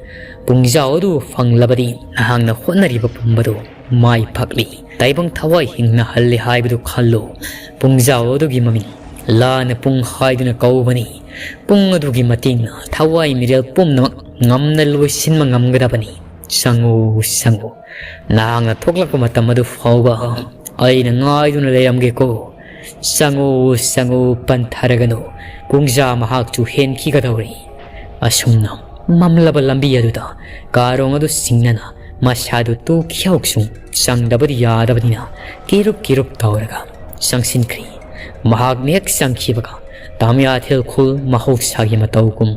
ꯄꯨꯡꯖꯥꯎ ꯑꯗꯨ ꯐꯪꯂꯕꯗꯤ ꯅꯍꯥꯛꯅ ꯍꯣꯠꯅꯔꯤꯕ ꯄꯨꯝꯕꯗꯨ ꯃꯥꯏ ꯄꯥꯛꯂꯤ꯫ ꯇꯥꯏꯕꯪ ꯊꯋꯥꯏ ꯍꯤꯡꯅꯍꯜꯂꯤ ꯍꯥꯏꯕꯗꯨ ꯈꯜꯂꯨ꯫ ꯄꯨꯡꯖꯥꯎ ꯑꯗꯨꯒꯤ ꯃꯃꯤꯡ ꯂꯥꯟꯅ ꯄꯨꯡ ꯍꯥꯏꯗꯨꯅ ꯀꯧꯕꯅꯤ꯫ ꯄꯨꯡ ꯑꯗꯨꯒꯤ ꯃꯇꯦꯡꯅ ꯊꯋꯥꯏ ꯃꯤꯔꯦꯜ ꯄꯨꯝꯅꯃꯛ ꯉꯝꯅ ꯂꯣꯏꯁꯤꯟꯕ ꯉꯝꯒꯗꯕꯅꯤ꯫ ꯆꯪꯉꯨ, ꯆꯪꯉꯨ꯫ ꯅꯍꯥꯛꯅ ꯊꯣꯛꯂꯛꯄ ꯃꯇꯝ ꯑꯗꯨ ꯐꯥꯎꯕ ꯑꯩꯅ ꯉꯥꯏꯗꯨꯅ ꯂꯩꯔꯝꯒꯦꯀꯣ꯫ ꯆꯪꯉꯨ, ꯆꯪꯉꯨ, ꯄꯟꯊꯔꯒꯅꯨ꯫ ꯄꯨꯡꯖꯥ ꯃꯍꯥꯛꯁꯨ ꯍꯦꯟꯈꯤꯒꯗꯧꯔꯤ꯫ ꯑꯁꯨꯝꯅ ꯃꯝꯂꯕ ꯂꯝꯕꯤ ꯑꯗꯨꯗ ꯀꯥꯔꯣꯡ ꯑꯗꯨ ꯆꯤꯡꯅꯅ ꯃꯁꯥꯗꯨ ꯇꯨꯈꯤꯍꯧꯁꯨꯡ ꯆꯪꯗꯕꯗꯤ ꯌꯥꯗꯕꯅꯤꯅ ꯀꯤꯔꯨꯞ ꯀꯤꯔꯨꯞ ꯇꯧꯔꯒ ꯆꯪꯁꯤꯟꯈ꯭ꯔꯤ꯫ ꯃꯍꯥꯛꯅ ꯍꯦꯛ ꯆꯪꯈꯤꯕꯒ ꯇꯥꯃꯤꯌꯥꯊꯦꯜ ꯈꯨꯜ ꯃꯍꯧꯁꯥꯒꯤ ꯃꯇꯧꯒꯨꯝ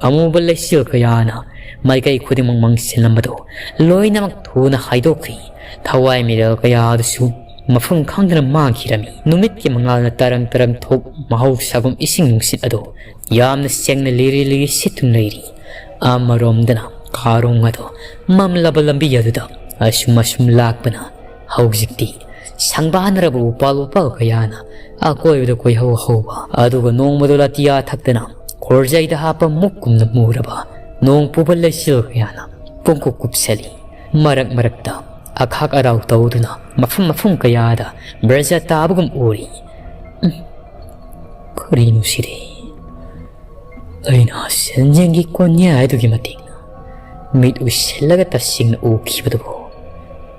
ꯑꯃꯨꯕ ꯂꯩꯆꯤꯜ ꯀꯌꯥꯅ ꯃꯥꯏꯀꯩ ꯈꯨꯗꯤꯡꯃꯛ ꯃꯥꯡꯁꯤꯜꯂꯝꯕꯗꯨ ꯂꯣꯏꯅꯃꯛ ꯊꯨꯅ ꯍꯥꯏꯗꯣꯛꯈ꯭ꯔꯤ꯫ ꯊꯋꯥꯏ ꯃꯤꯔꯦꯜ ꯀꯌꯥ ꯑꯗꯨꯁꯨ ꯃꯐꯝ ꯈꯪꯗꯅ ꯃꯥꯡꯈꯤꯔꯝꯃꯤ꯫ ꯅꯨꯃꯤꯠꯀꯤ ꯃꯉꯥꯜꯅ ꯇꯔꯪ ꯇꯔꯪ ꯊꯣꯛ ꯃꯍꯧꯁꯥꯒꯨꯝ ꯏꯁꯤꯡ ꯅꯨꯡꯁꯤꯠ ꯑꯗꯨ ꯌꯥꯝꯅ ꯁꯦꯡꯅ ꯂꯤꯔꯤ ꯂꯤꯔꯤ ꯁꯤꯠꯇꯨꯅ ꯂꯩꯔꯤ꯫ ꯑꯃꯔꯣꯝꯗꯅ ꯀꯥꯔꯣꯡ ꯑꯗꯨ ꯃꯝꯂꯕ ꯂꯝꯕꯤ ꯑꯗꯨꯗ ꯑꯁꯨꯝ ꯑꯁꯨꯝ ꯂꯥꯛꯄꯅ ꯍꯧꯖꯤꯛꯇꯤ ꯁꯪꯕꯥꯅꯔꯕ ꯎꯄꯥꯜ ꯋꯥꯄꯥꯜ ꯀꯌꯥꯅ ꯑꯀꯣꯏꯕꯗ ꯀꯣꯏꯍꯧ ꯍꯧꯕ, ꯑꯗꯨꯒ ꯅꯣꯡꯃꯗꯣ ꯂꯥꯇꯤꯌꯥ ꯊꯛꯇꯅ ꯈꯣꯔꯖꯩꯗ ꯍꯥꯞꯄ ꯃꯨꯛꯀꯨꯝꯅ ꯃꯨꯔꯕ ꯅꯣꯡ ꯄꯨꯕ ꯂꯩꯆꯤꯜ ꯀꯌꯥꯅ ꯄꯨꯡꯀꯨꯞ ꯀꯨꯞꯁꯜꯂꯤ꯫ ꯃꯔꯛ ꯃꯔꯛꯇ ꯑꯈꯥꯛ ꯑꯔꯥꯎ ꯇꯧꯗꯨꯅ ꯃꯐꯝ ꯃꯐꯝ ꯀꯌꯥꯗ ꯕ꯭ꯔꯖ ꯇꯥꯕꯒꯨꯝ ꯎꯔꯤ꯫ ꯎꯝ, ꯀꯔꯤꯅꯣ ꯁꯤꯗꯤ? ꯑꯩꯅ ꯁꯦꯟꯖꯦꯡꯒꯤ ꯀꯣꯟꯌꯥꯏ ꯑꯗꯨꯒꯤ ꯃꯇꯦꯡꯅ ꯃꯤꯠ ꯎꯏꯁꯤꯜꯂꯒ ꯇꯁꯦꯡꯅ ꯎꯈꯤꯕꯗꯨꯕꯨ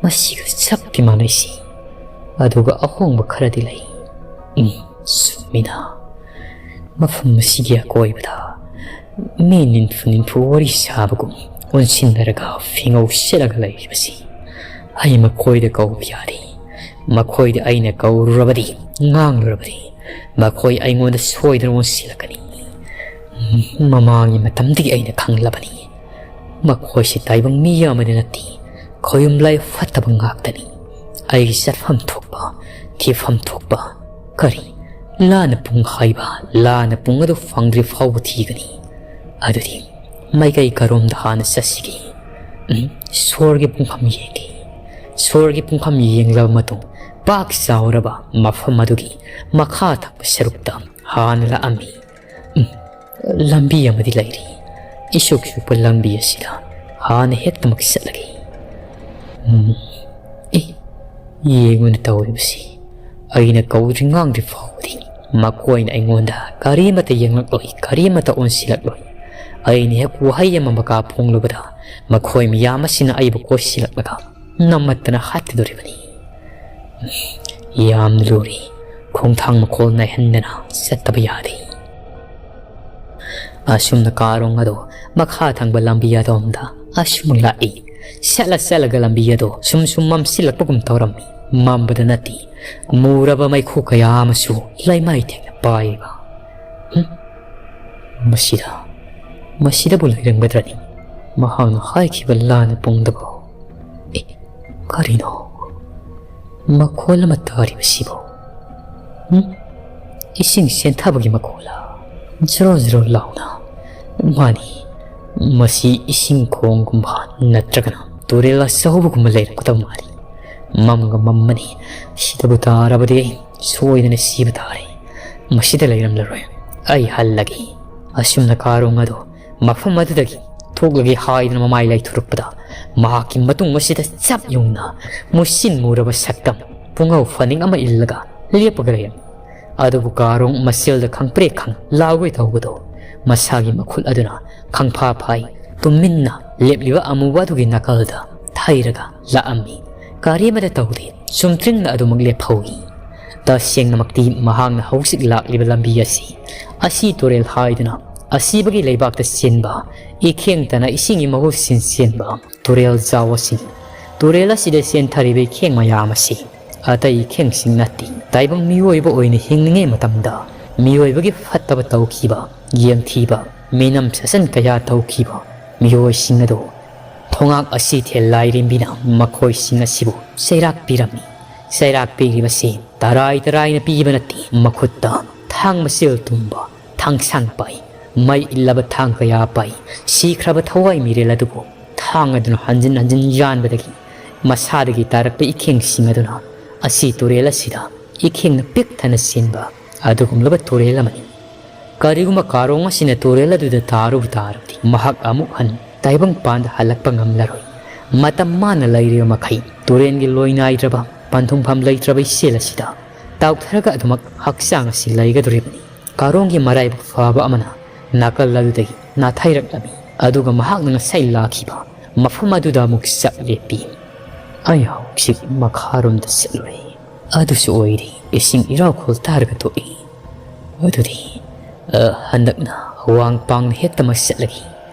ꯃꯁꯤꯒ ꯆꯞꯇꯤ ꯃꯥꯟꯅꯩꯁꯤ꯫ ꯑꯗꯨꯒ ꯑꯍꯣꯡꯕ ꯈꯔꯗꯤ ꯂꯩ꯫ ꯎꯝ, ꯆꯨꯝꯃꯤꯅ꯫ ꯃꯐꯝ ꯑꯁꯤꯒꯤ ꯑꯀꯣꯏꯕꯗ ꯃꯤ ꯅꯤꯟꯐꯨ ꯅꯤꯟꯐꯨ ꯋꯥꯔꯤ ꯁꯥꯕꯒꯨꯝ ꯑꯣꯟꯁꯤꯟꯅꯔꯒ ꯐꯤꯉꯧ ꯁꯦꯠꯂꯒ ꯂꯩꯔꯤꯕꯁꯤ ꯑꯩ ꯃꯈꯣꯏꯗ ꯀꯧꯕ ꯌꯥꯗꯦ꯫ ꯃꯈꯣꯏꯗ ꯑꯩꯅ ꯀꯧꯔꯨꯔꯕꯗꯤ, ꯉꯥꯡꯂꯨꯔꯕꯗꯤ, ꯃꯈꯣꯏ ꯑꯩꯉꯣꯟꯗ ꯁꯣꯏꯗꯅ ꯑꯣꯟꯁꯤꯜꯂꯛꯀꯅꯤ꯫ ꯃꯃꯥꯡꯒꯤ ꯃꯇꯝꯗꯒꯤ ꯑꯩꯅ ꯈꯪꯂꯕꯅꯤ꯫ ꯃꯈꯣꯏꯁꯤ ꯇꯥꯏꯕꯪ ꯃꯤ ꯑꯃꯗꯤ ꯅꯠꯇꯦ, ꯈꯣꯌꯨꯝ ꯂꯥꯏ ꯐꯠꯇꯕ ꯉꯥꯛꯇꯅꯤ꯫ ꯑꯩꯒꯤ ꯆꯠꯐꯝ ꯊꯣꯛꯄ, ꯊꯤꯐꯝ ꯊꯣꯛꯄ, ꯀꯔꯤ, ꯂꯥꯟꯅ ꯄꯨꯡ ꯍꯥꯏꯕ ꯂꯥꯟꯅ ꯄꯨꯡ ꯑꯗꯨ ꯐꯪꯗ꯭ꯔꯤ ꯐꯥꯎꯕ ꯊꯤꯒꯅꯤ꯫ ꯑꯗꯨꯗꯤ ꯃꯥꯏꯀꯩ ꯀꯔꯣꯝꯗ ꯍꯥꯟꯅ ꯆꯠꯁꯤꯒꯦ? ꯎꯝ, ꯁꯣꯔꯒꯤ ꯄꯨꯡꯐꯝ ꯌꯦꯡꯒꯦ꯫ ꯁꯣꯔꯒꯤ ꯄꯨꯡꯐꯝ ꯌꯦꯡꯂꯕ ꯃꯇꯨꯡ, ꯄꯥꯛ ꯆꯥꯎꯔꯕ ꯃꯐꯝ ꯑꯗꯨꯒꯤ ꯃꯈꯥ ꯊꯪꯕ ꯁꯔꯨꯛꯇ ꯍꯥꯟꯅ ꯂꯥꯛꯑꯝꯃꯤ꯫ ꯎꯝ, ꯂꯝꯕꯤ ꯑꯃꯗꯤ ꯂꯩꯔꯤ꯫ ꯏꯁꯨꯛ ꯁꯨꯛꯄ ꯂꯝꯕꯤ ꯑꯁꯤꯗ ꯍꯥꯟꯅ ꯍꯦꯛꯇꯃꯛ ꯆꯠꯂꯒꯦ꯫ ꯎꯝ, ꯑꯦ, ꯌꯦꯡꯉꯨꯅꯦ ꯇꯧꯔꯤꯕꯁꯤ꯫ ꯑꯩꯅ ꯀꯧꯗ꯭ꯔꯤ ꯉꯥꯡꯗ꯭ꯔꯤ ꯐꯥꯎꯕꯗꯤ ꯃꯈꯣꯏꯅ ꯑꯩꯉꯣꯟꯗ ꯀꯔꯤꯃꯠꯇ ꯌꯦꯡꯂꯛꯂꯣꯏ, ꯀꯔꯤꯃꯠꯇ ꯑꯣꯟꯁꯤꯜꯂꯛꯂꯣꯏ꯫ ꯑꯩꯅ ꯍꯦꯛ ꯋꯥꯍꯩ ꯑꯃ ꯃꯀꯥ ꯐꯣꯡꯂꯨꯕꯗ ꯃꯈꯣꯏ ꯃꯌꯥꯝ ꯑꯁꯤꯅ ꯑꯩꯕꯨ ꯀꯣꯏꯁꯤꯜꯂꯛꯂꯒ ꯅꯝꯃꯠꯇꯅ ꯍꯥꯠꯀꯗꯧꯔꯤꯕꯅꯤ꯫ ꯌꯥꯝꯅ ꯂꯨꯔꯤ꯫ ꯈꯣꯡꯊꯥꯡ ꯃꯈꯣꯜ ꯅꯥꯏꯍꯟꯗꯅ ꯆꯠꯇꯕ ꯌꯥꯗꯦ꯫ ꯑꯁꯨꯝꯅ ꯀꯥꯔꯣꯡ ꯑꯗꯨ ꯃꯈꯥ ꯊꯪꯕ ꯂꯝꯕꯤ ꯑꯗꯣꯝꯗ ꯑꯁꯨꯝ ꯂꯥꯛꯏ꯫ ꯆꯠꯂ ꯆꯠꯂꯒ ꯂꯝꯕꯤ ꯑꯗꯨ ꯁꯨꯝ ꯁꯨꯝ ꯃꯝꯁꯤꯜꯂꯛꯄꯒꯨꯝ ꯇꯧꯔꯝꯃꯤ꯫ ꯃꯝꯕꯗ ꯅꯠꯇꯦ, ꯃꯨꯔꯕ ꯃꯩꯈꯨ ꯀꯌꯥ ꯑꯃꯁꯨ ꯂꯩꯃꯥꯏ ꯊꯦꯡꯅ ꯄꯥꯏꯕ꯫ ꯍꯨꯝ? ꯃꯁꯤꯗ, ꯃꯁꯤꯗꯕꯨ ꯂꯩꯔꯝꯒꯗ꯭ꯔꯅꯤ? ꯃꯍꯥꯛꯅ ꯍꯥꯏꯈꯤꯕ ꯂꯥꯟꯅ ꯄꯨꯡꯗꯕꯨ꯫ ꯑꯦ, ꯀꯔꯤꯅꯣ? ꯃꯈꯣꯜ ꯑꯃ ꯇꯥꯔꯤꯕꯁꯤꯕꯨ? ꯍꯨꯝ? ꯏꯁꯤꯡ ꯆꯦꯟꯊꯕꯒꯤ ꯃꯈꯣꯜꯂ? ꯖ꯭ꯔꯣ ꯖ꯭ꯔꯣ ꯂꯥꯎꯅ꯫ ꯃꯥꯅꯤ, ꯃꯁꯤ ꯏꯁꯤꯡ ꯈꯣꯡꯒꯨꯝꯕ ꯅꯠꯇ꯭ꯔꯒꯅ ꯇꯨꯔꯦꯜ ꯑꯆꯧꯕꯒꯨꯝꯕ ꯂꯩꯔꯝꯒꯗꯕ ꯃꯥꯜꯂꯤ꯫ ꯃꯝꯒ ꯃꯝꯃꯅꯤ꯫ ꯁꯤꯗꯕꯨ ꯇꯥꯔꯕꯗꯤ ꯑꯩ ꯁꯣꯏꯗꯅ ꯁꯤꯕ ꯇꯥꯔꯦ꯫ ꯃꯁꯤꯗ ꯂꯩꯔꯝꯂꯔꯣꯏ꯫ ꯑꯩ ꯍꯜꯂꯒꯦ꯫ ꯑꯁꯨꯝꯅ ꯀꯥꯔꯣꯡ ꯑꯗꯨ ꯃꯐꯝ ꯑꯗꯨꯗꯒꯤ ꯊꯣꯛꯂꯒꯦ ꯍꯥꯏꯗꯨꯅ ꯃꯃꯥꯏ ꯂꯩꯊꯣꯔꯛꯄꯗ, ꯃꯍꯥꯛꯀꯤ ꯃꯇꯨꯡ ꯑꯁꯤꯗ ꯆꯞ ꯌꯨꯡꯅ ꯃꯨꯁꯤꯟ ꯃꯨꯔꯕ ꯁꯛꯇꯝ ꯄꯨꯡꯉꯧ ꯐꯅꯤꯡ ꯑꯃ ꯏꯜꯂꯒ ꯂꯦꯞꯄꯒ ꯂꯩꯔꯝꯃꯤ꯫ ꯑꯗꯨꯕꯨ ꯀꯥꯔꯣꯡ ꯃꯁꯦꯜꯗ ꯈꯪꯄ꯭ꯔꯦꯛ ꯈꯪ ꯂꯥꯎꯒꯦ ꯇꯧꯕꯗꯣ, ꯃꯁꯥꯒꯤ ꯃꯈꯨꯠ ꯑꯗꯨꯅ ꯈꯪꯐꯥ ꯐꯥꯏ ꯇꯨꯃꯤꯟꯅ ꯂꯦꯞꯂꯤꯕ ꯑꯃꯨꯕ ꯑꯗꯨꯒꯤ ꯅꯥꯀꯜꯗ ꯊꯩꯔꯒ ꯂꯥꯛꯑꯝꯃꯤ꯫ ꯀꯔꯤꯃꯠꯇ ꯇꯧꯗꯦ, ꯆꯨꯝꯇ꯭ꯔꯤꯡꯅ ꯑꯗꯨꯃꯛ ꯂꯦꯞꯍꯧꯏ꯫ ꯇꯁꯦꯡꯅꯃꯛꯇꯤ ꯃꯍꯥꯛꯅ ꯍꯧꯖꯤꯛ ꯂꯥꯛꯂꯤꯕ ꯂꯝꯕꯤ ꯑꯁꯤ, ꯑꯁꯤ ꯇꯨꯔꯦꯜ ꯍꯥꯏꯗꯨꯅ ꯑꯁꯤꯕꯒꯤ ꯂꯩꯕꯥꯛꯇ ꯆꯦꯟꯕ ꯏꯈꯦꯡꯇꯅ ꯏꯁꯤꯡꯒꯤ ꯃꯍꯨꯠ ꯁꯤꯟ ꯆꯦꯟꯕ ꯇꯨꯔꯦꯜ ꯆꯥꯎ ꯑꯁꯤꯅꯤ꯫ ꯇꯨꯔꯦꯜ ꯑꯁꯤꯗ ꯆꯦꯟꯊꯔꯤꯕ ꯏꯈꯦꯡ ꯃꯌꯥꯝ ꯑꯁꯤ ꯑꯇꯩ ꯏꯈꯦꯡꯁꯤꯡ ꯅꯠꯇꯦ꯫ ꯇꯥꯏꯕꯪ ꯃꯤꯑꯣꯏꯕ ꯑꯣꯏꯅ ꯍꯤꯡꯂꯤꯉꯩ ꯃꯇꯝꯗ ꯃꯤꯑꯣꯏꯕꯒꯤ ꯐꯠꯇꯕ ꯇꯧꯈꯤꯕ, ꯌꯦꯝꯊꯤꯕ, ꯃꯤꯅꯝ ꯁꯥꯁꯟ ꯀꯌꯥ ꯇꯧꯈꯤꯕ ꯃꯤꯑꯣꯏꯁꯤꯡ ꯑꯗꯨ ꯊꯣꯉꯥꯛ ꯑꯁꯤ ꯊꯦꯜ ꯂꯥꯏꯔꯦꯝꯕꯤꯅ ꯃꯈꯣꯏꯁꯤꯡ ꯑꯁꯤꯕꯨ ꯆꯩꯔꯥꯛ ꯄꯤꯔꯝꯃꯤ꯫ ꯆꯩꯔꯥꯛ ꯄꯤꯔꯤꯕꯁꯤ ꯇꯔꯥꯏ ꯇꯔꯥꯏꯅ ꯄꯤꯕ ꯅꯠꯇꯦ, ꯃꯈꯨꯠꯇ ꯊꯥꯡ ꯃꯆꯤꯜ ꯇꯨꯝꯕ ꯊꯥꯡꯁꯥꯡ ꯄꯥꯏ꯫ ꯃꯩ ꯏꯜꯂꯕ ꯊꯥꯡ ꯀꯌꯥ ꯄꯥꯏ꯫ ꯁꯤꯈ꯭ꯔꯕ ꯊꯋꯥꯏ ꯃꯤꯔꯦꯜ ꯑꯗꯨꯕꯨ ꯊꯥꯡ ꯑꯗꯨꯅ ꯍꯟꯖꯤꯟ ꯍꯟꯖꯤꯟ ꯌꯥꯟꯕꯗꯒꯤ ꯃꯁꯥꯗꯒꯤ ꯇꯥꯔꯛꯄ ꯏꯈꯦꯡꯁꯤꯡ ꯑꯗꯨꯅ ꯑꯁꯤ ꯇꯨꯔꯦꯜ ꯑꯁꯤꯗ ꯏꯈꯦꯡꯅ ꯄꯤꯛ ꯊꯟꯅ ꯆꯦꯟꯕ ꯑꯗꯨꯒꯨꯝꯂꯕ ꯇꯨꯔꯦꯜ ꯑꯃꯅꯤ꯫ ꯀꯔꯤꯒꯨꯝꯕ ꯀꯥꯔꯣꯡ ꯑꯁꯤꯅ ꯇꯨꯔꯦꯜ ꯑꯗꯨꯗ ꯇꯥꯔꯨꯕ ꯇꯥꯔꯕꯗꯤ ꯃꯍꯥꯛ ꯑꯃꯨꯛ ꯍꯟꯅ ꯇꯥꯏꯕꯪꯄꯥꯟꯗ ꯍꯜꯂꯛꯄ ꯉꯝꯂꯔꯣꯏ꯫ ꯃꯇꯝ ꯃꯥꯅ ꯂꯩꯔꯤꯕ ꯃꯈꯩ ꯇꯨꯔꯦꯜꯒꯤ ꯂꯣꯏ ꯅꯥꯏꯗ꯭ꯔꯕ ꯄꯟꯊꯨꯡꯐꯝ ꯂꯩꯇ꯭ꯔꯕ ꯏꯆꯦꯜ ꯑꯁꯤꯗ ꯇꯥꯎꯊꯔꯒ ꯑꯗꯨꯃꯛ ꯍꯛꯆꯥꯡ ꯑꯁꯤ ꯂꯩꯒꯗꯧꯔꯤꯕꯅꯤ꯫ ꯀꯥꯔꯣꯡꯒꯤ ꯃꯔꯥꯏꯕꯛ ꯐꯕ ꯑꯃꯅ ꯅꯥꯀꯜ ꯑꯗꯨꯗꯒꯤ ꯅꯥꯊꯩꯔꯛꯂꯝꯃꯤ꯫ ꯑꯗꯨꯒ ꯃꯍꯥꯛꯅ ꯉꯁꯥꯏ ꯂꯥꯛꯈꯤꯕ ꯃꯐꯝ ꯑꯗꯨꯗ ꯑꯃꯨꯛ ꯆꯞ ꯂꯦꯞꯄꯤ꯫ ꯑꯩ ꯍꯧꯖꯤꯛ ꯃꯈꯥꯔꯣꯝꯗ ꯆꯠꯂꯨꯔꯦ꯫ ꯑꯗꯨꯁꯨ ꯑꯣꯏꯔꯦ, ꯏꯁꯤꯡ ꯏꯔꯥꯎ ꯈꯣꯜ ꯇꯥꯔꯒ ꯊꯣꯛꯏ꯫ ꯑꯗꯨꯗꯤ, ꯑ, ꯍꯟꯗꯛꯅ ꯑꯋꯥꯡ ꯄꯥꯡꯅ ꯍꯦꯛꯇꯃꯛ ꯆꯠꯂꯒꯦ꯫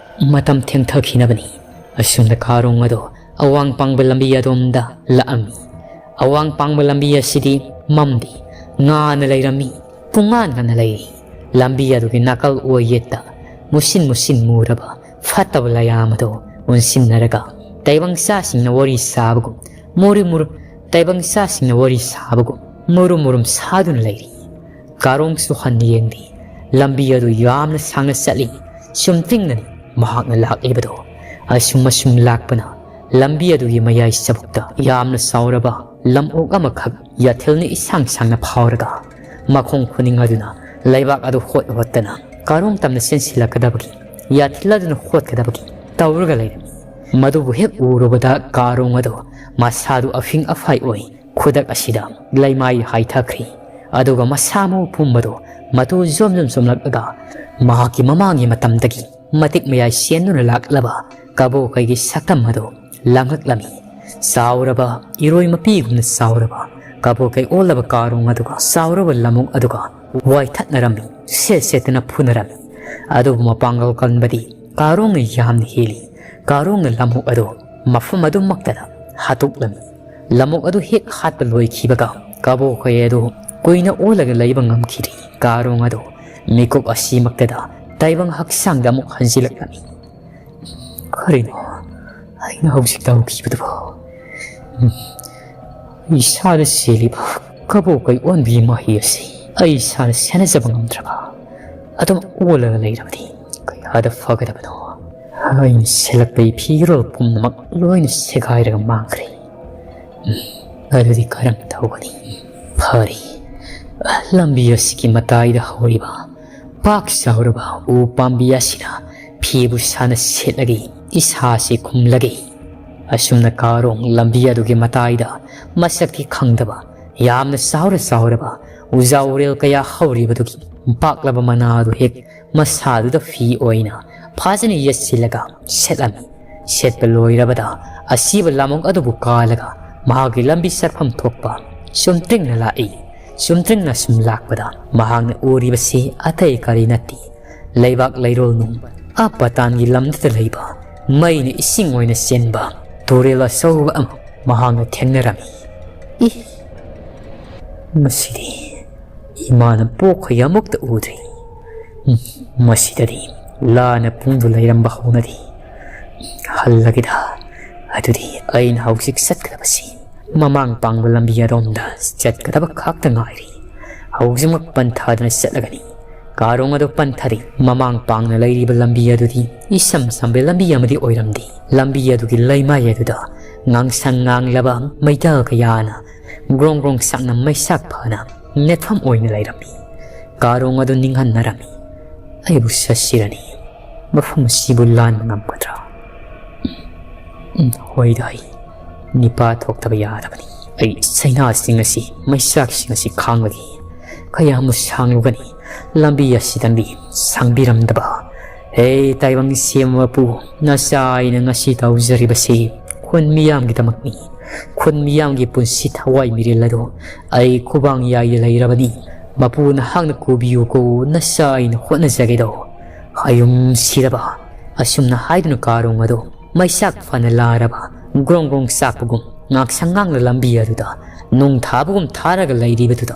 ꯃꯇꯝ ꯊꯦꯡꯊꯈꯤꯅꯕꯅꯤ꯫ ꯑꯁꯨꯝꯅ ꯀꯥꯔꯣꯡ ꯑꯗꯣ ꯑꯋꯥꯡ ꯄꯥꯡꯕ ꯂꯝꯕꯤ ꯑꯗꯣꯝꯗ ꯂꯥꯛꯑꯝꯃꯤ꯫ ꯑꯋꯥꯡ ꯄꯥꯡꯕ ꯂꯝꯕꯤ ꯑꯁꯤꯗꯤ ꯃꯝꯗꯦ, ꯉꯥꯅ ꯂꯩꯔꯝꯃꯤ꯫ ꯄꯨꯡꯉꯥꯟ ꯉꯥꯟꯅ ꯂꯩꯔꯤ꯫ ꯂꯝꯕꯤ ꯑꯗꯨꯒꯤ ꯅꯥꯀꯜ ꯑꯣꯏ ꯌꯦꯠꯇ ꯃꯨꯁꯤꯟ ꯃꯨꯁꯤꯟ ꯃꯨꯔꯕ ꯐꯠꯇꯕ ꯂꯩꯌꯥꯝ ꯑꯗꯨ ꯑꯣꯟꯁꯤꯟꯅꯔꯒ ꯇꯥꯏꯕꯪ ꯆꯥꯁꯤꯡꯅ ꯋꯥꯔꯤ ꯁꯥꯕꯒꯨꯝ, ꯃꯨꯔꯨ ꯃꯨꯔꯨ, ꯇꯥꯏꯕꯪ ꯆꯥꯁꯤꯡꯅ ꯋꯥꯔꯤ ꯁꯥꯕꯒꯨꯝ ꯃꯨꯔꯨꯝ ꯃꯨꯔꯨꯝ ꯁꯥꯗꯨꯅ ꯂꯩꯔꯤ꯫ ꯀꯥꯔꯣꯡꯁꯨ ꯍꯟꯅ ꯌꯦꯡꯗꯦ꯫ ꯂꯝꯕꯤ ꯑꯗꯨ ꯌꯥꯝꯅ ꯁꯥꯡꯅ ꯆꯠꯂꯤ꯫ ꯆꯨꯝꯇ꯭ꯔꯤꯡꯅꯅꯤ ꯃꯍꯥꯛꯅ ꯂꯥꯛꯂꯤꯕꯗꯨ꯫ ꯑꯁꯨꯝ ꯑꯁꯨꯝ ꯂꯥꯛꯄꯅ ꯂꯝꯕꯤ ꯑꯗꯨꯒꯤ ꯃꯌꯥꯏ ꯆꯕꯨꯛꯇ ꯌꯥꯝꯅ ꯆꯥꯎꯔꯕ ꯂꯝꯑꯣꯛ ꯑꯃꯈꯛ ꯌꯥꯊꯤꯜꯅ ꯏꯁꯥꯡ ꯁꯥꯡꯅ ꯐꯥꯎꯔꯒ ꯃꯈꯣꯡ ꯈꯨꯅꯤꯡ ꯑꯗꯨꯅ ꯂꯩꯕꯥꯛ ꯑꯗꯨ ꯍꯣꯠ ꯍꯣꯠꯇꯅ ꯀꯥꯔꯣꯡ ꯇꯝꯅ ꯆꯦꯟꯁꯤꯜꯂꯛꯀꯗꯕꯒꯤ, ꯌꯥꯊꯤꯜ ꯑꯗꯨꯅ ꯍꯣꯠꯀꯗꯕꯒꯤ ꯇꯧꯔꯒ ꯂꯩꯔꯝꯃꯤ꯫ ꯃꯗꯨꯕꯨ ꯍꯦꯛ ꯎꯔꯨꯕꯗ ꯀꯥꯔꯣꯡ ꯑꯗꯨ ꯃꯁꯥꯗꯨ ꯑꯐꯤꯡ ꯑꯐꯥꯏ ꯑꯣꯏ꯫ ꯈꯨꯗꯛ ꯑꯁꯤꯗ ꯂꯩꯃꯥꯏ ꯍꯥꯏꯊꯈ꯭ꯔꯤ꯫ ꯑꯗꯨꯒ ꯃꯁꯥ ꯃꯎ ꯄꯨꯝꯕꯗꯨ ꯃꯇꯨ ꯖꯣꯝ ꯖꯣꯝ ꯆꯣꯝꯂꯛꯂꯒ ꯃꯍꯥꯛꯀꯤ ꯃꯃꯥꯡꯒꯤ ꯃꯇꯝꯗꯒꯤ ꯃꯇꯤꯛ ꯃꯌꯥꯏ ꯁꯦꯟꯗꯨꯅ ꯂꯥꯛꯂꯕ ꯀꯕꯣꯀꯩꯒꯤ ꯁꯛꯇꯝ ꯑꯗꯨ ꯂꯪꯂꯛꯂꯝꯃꯤ꯫ ꯆꯥꯎꯔꯕ ꯏꯔꯣꯏ ꯃꯄꯤꯒꯨꯝꯅ ꯆꯥꯎꯔꯕ ꯀꯕꯣꯀꯩ ꯑꯣꯜꯂꯕ ꯀꯥꯔꯣꯡ ꯑꯗꯨꯒ ꯆꯥꯎꯔꯕ ꯂꯝꯑꯣꯛ ꯑꯗꯨꯒ ꯋꯥꯏꯊꯠꯅꯔꯝꯃꯤ꯫ ꯁꯦꯠ ꯁꯦꯠꯇꯨꯅ ꯐꯨꯅꯔꯝꯃꯤ꯫ ꯑꯗꯨꯕꯨ ꯃꯄꯥꯡꯒꯜ ꯀꯟꯕꯗꯤ ꯀꯥꯔꯣꯡꯅ ꯌꯥꯝꯅ ꯍꯦꯜꯂꯤ꯫ ꯀꯥꯔꯣꯡꯅ ꯂꯝꯑꯣꯛ ꯑꯗꯨ ꯃꯐꯝ ꯑꯗꯨꯃꯛꯇꯗ ꯍꯥꯠꯇꯣꯛꯂꯝꯃꯤ꯫ ꯂꯝꯑꯣꯛ ꯑꯗꯨ ꯍꯦꯛ ꯍꯥꯠꯄ ꯂꯣꯏꯈꯤꯕꯒ ꯀꯕꯣꯀꯩ ꯑꯗꯨ ꯀꯨꯏꯅ ꯑꯣꯜꯂꯒ ꯂꯩꯕ ꯉꯝꯈꯤꯗꯦ꯫ ꯀꯥꯔꯣꯡ ꯑꯗꯨ ꯃꯤꯀꯨꯞ ꯑꯁꯤꯃꯛꯇꯗ ꯇꯥꯏꯕꯪ ꯍꯛꯆꯥꯡꯗ ꯑꯃꯨꯛ ꯍꯟꯖꯤꯜꯂꯛꯂꯝꯃꯤ꯫ ꯀꯔꯤꯅꯣ ꯑꯩꯅ ꯍꯧꯖꯤꯛ ꯇꯧꯈꯤꯕꯗꯨꯕꯨ? ꯎꯝ, ꯏꯁꯥꯗ ꯆꯦꯜꯂꯤꯕ ꯀꯕꯣꯀꯩ ꯑꯣꯟꯕꯒꯤ ꯃꯍꯩ ꯑꯁꯤ ꯑꯩ ꯏꯁꯥꯅ ꯁꯦꯟꯅꯖꯕ ꯉꯝꯗ꯭ꯔꯕ? ꯑꯗꯨꯝ ꯑꯣꯜꯂꯒ ꯂꯩꯔꯕꯗꯤ ꯀꯌꯥꯗ ꯐꯒꯗꯕꯅꯣ? ꯑꯩꯅ ꯁꯦꯠꯂꯛꯄꯒꯤ ꯐꯤꯔꯣꯜ ꯄꯨꯝꯅꯃꯛ ꯂꯣꯏꯅ ꯁꯦꯒꯥꯏꯔꯒ ꯃꯥꯡꯈ꯭ꯔꯦ꯫ ꯎꯝ, ꯑꯗꯨꯗꯤ ꯀꯔꯝ ꯇꯧꯒꯅꯤ? ꯐꯔꯦ, ꯂꯝꯕꯤ ꯑꯁꯤꯒꯤ ꯃꯇꯥꯏꯗ ꯍꯧꯔꯤꯕ ꯄꯥꯛ ꯆꯥꯎꯔꯕ ꯎ ꯄꯥꯝꯕꯤ ꯑꯁꯤꯅ ꯐꯤꯕꯨ ꯁꯥꯅ ꯁꯦꯠꯂꯒ ꯏꯁꯥꯁꯤ ꯈꯨꯝꯂꯒꯦ꯫ ꯑꯁꯨꯝꯅ ꯀꯥꯔꯣꯡ ꯂꯝꯕꯤ ꯑꯗꯨꯒꯤ ꯃꯇꯥꯏꯗ ꯃꯁꯛꯇꯤ ꯈꯪꯗꯕ ꯌꯥꯝꯅ ꯆꯥꯎꯔ ꯆꯥꯎꯔꯕ ꯎꯖꯥ ꯎꯔꯦꯜ ꯀꯌꯥ ꯍꯧꯔꯤꯕꯗꯨꯒꯤ ꯄꯥꯛꯂꯕ ꯃꯅꯥ ꯑꯗꯨ ꯍꯦꯛ ꯃꯁꯥꯗꯨꯗ ꯐꯤ ꯑꯣꯏꯅ ꯐꯖꯅ ꯌꯦꯠꯁꯤꯜꯂꯒ ꯁꯦꯠꯂꯝꯃꯤ꯫ ꯁꯦꯠꯄ ꯂꯣꯏꯔꯕꯗ ꯑꯁꯤꯕ ꯂꯥꯃꯣꯛ ꯑꯗꯨꯕꯨ ꯀꯥꯜꯂꯒ ꯃꯍꯥꯛꯀꯤ ꯂꯝꯕꯤ ꯆꯠꯐꯝ ꯊꯣꯛꯄ ꯆꯨꯝꯇ꯭ꯔꯤꯡꯅ ꯂꯥꯛꯏ꯫ ꯆꯨꯝꯇ꯭ꯔꯤꯡꯅ ꯁꯨꯝ ꯂꯥꯛꯄꯗ ꯃꯍꯥꯛꯅ ꯎꯔꯤꯕꯁꯤ ꯑꯇꯩ ꯀꯔꯤ ꯅꯠꯇꯦ, ꯂꯩꯕꯥꯛ ꯂꯩꯔꯣꯜ ꯅꯨꯡ ꯑꯥ ꯄꯇꯥꯟꯒꯤ ꯂꯝꯗꯨꯗ ꯂꯩꯕ ꯃꯩꯅ ꯏꯁꯤꯡ ꯑꯣꯏꯅ ꯆꯦꯟꯕ ꯇꯨꯔꯦꯜ ꯑꯆꯧꯕ ꯑꯃ ꯃꯍꯥꯛꯅ ꯊꯦꯡꯅꯔꯝꯃꯤ꯫ ꯏ, ꯃꯁꯤꯗꯤ ꯏꯃꯥꯅ ꯄꯣꯛꯈꯩ ꯑꯃꯨꯛꯇ ꯎꯗ꯭ꯔꯤ꯫ ꯎꯝ, ꯃꯁꯤꯗꯗꯤ ꯂꯥꯟꯅ ꯄꯨꯡꯗꯨ ꯂꯩꯔꯝꯕ ꯍꯧꯅꯗꯦ꯫ ꯍꯜꯂꯒꯦꯗ, ꯑꯗꯨꯗꯤ ꯑꯩꯅ ꯍꯧꯖꯤꯛ ꯆꯠꯀꯗꯕꯁꯤ ꯃꯃꯥꯡ ꯄꯥꯡꯕ ꯂꯝꯕꯤ ꯑꯗꯣꯝꯗ ꯆꯠꯀꯗꯕ ꯈꯛꯇ ꯉꯥꯏꯔꯤ꯫ ꯍꯧꯖꯤꯛꯃꯛ ꯄꯟꯊꯥꯗꯨꯅ ꯆꯠꯂꯒꯅꯤ꯫ ꯀꯥꯔꯣꯡ ꯑꯗꯨ ꯄꯟꯊꯔꯤ꯫ ꯃꯃꯥꯡ ꯄꯥꯡꯅ ꯂꯩꯔꯤꯕ ꯂꯝꯕꯤ ꯑꯗꯨꯗꯤ ꯏꯁꯝ ꯁꯝꯕ ꯂꯝꯕꯤ ꯑꯃꯗꯤ ꯑꯣꯏꯔꯝꯗꯦ꯫ ꯂꯝꯕꯤ ꯑꯗꯨꯒꯤ ꯂꯩꯃꯥꯏ ꯑꯗꯨꯗ ꯉꯥꯡꯁꯪ ꯉꯥꯡꯂꯕ ꯃꯩꯇꯥꯜ ꯀꯌꯥꯅ ꯒ꯭ꯔꯣꯡ ꯒ꯭ꯔꯣꯡ ꯁꯥꯛꯅ ꯃꯩꯁꯥꯛ ꯐꯅ ꯅꯦꯠꯐꯝ ꯑꯣꯏꯅ ꯂꯩꯔꯝꯃꯤ꯫ ꯀꯥꯔꯣꯡ ꯑꯗꯨ ꯅꯤꯡꯍꯟꯅꯔꯝꯃꯤ꯫ ꯑꯩꯕꯨ ꯆꯠꯁꯤꯔꯅꯤ꯫ ꯃꯐꯝ ꯑꯁꯤꯕꯨ ꯂꯥꯟꯕ ꯉꯝꯒꯗ꯭ꯔꯥ? ꯎꯝ, ꯍꯣꯏꯗ, ꯑꯩ ꯅꯤꯄꯥ ꯊꯣꯛꯇꯕ ꯌꯥꯗꯕꯅꯤ꯫ ꯑꯩ ꯆꯩꯅꯥꯁꯤꯡ ꯑꯁꯤ, ꯃꯩꯁꯥꯛꯁꯤꯡ ꯑꯁꯤ ꯈꯥꯡꯂꯒꯦ꯫ ꯀꯌꯥꯃꯨꯛ ꯁꯥꯡꯂꯨꯒꯅꯤ ꯂꯝꯕꯤ ꯑꯁꯤꯗꯪꯗꯤ ꯁꯥꯡꯕꯤꯔꯝꯗꯕ? ꯍꯦ ꯇꯥꯏꯕꯪ ꯁꯦꯝꯕ ꯃꯄꯨ, ꯅꯆꯥ ꯑꯩꯅ ꯉꯁꯤ ꯇꯧꯖꯔꯤꯕꯁꯤ ꯈꯨꯟ ꯃꯤꯌꯥꯝꯒꯤꯗꯃꯛꯅꯤ꯫ ꯈꯨꯟ ꯃꯤꯌꯥꯝꯒꯤ ꯄꯨꯟꯁꯤ ꯊꯋꯥꯏ ꯃꯤꯔꯦꯜ ꯑꯗꯨ ꯑꯩ ꯈꯨꯕꯥꯡ ꯌꯥꯏꯗ ꯂꯩꯔꯕꯅꯤ꯫ ꯃꯄꯨ ꯅꯍꯥꯛꯅ ꯀꯣꯕꯤꯌꯨꯀꯣ, ꯅꯆꯥ ꯑꯩꯅ ꯍꯣꯠꯅꯖꯒꯦꯗꯣ꯫ ꯑꯌꯨꯝ ꯁꯤꯔꯕ꯫ ꯑꯁꯨꯝꯅ ꯍꯥꯏꯗꯨꯅ ꯀꯥꯔꯣꯡ ꯑꯗꯨ ꯃꯩꯁꯥꯛ ꯐꯅ ꯂꯥꯔꯕ ꯒ꯭ꯔꯣꯡ ꯒ꯭ꯔꯣꯡ ꯆꯥꯛꯄꯒꯨꯝ ꯉꯥꯛꯁꯪ ꯉꯥꯡꯅ ꯂꯝꯕꯤ ꯑꯗꯨꯗ ꯅꯨꯡ ꯊꯥꯕꯒꯨꯝ ꯊꯥꯔꯒ ꯂꯩꯔꯤꯕꯗꯨꯗ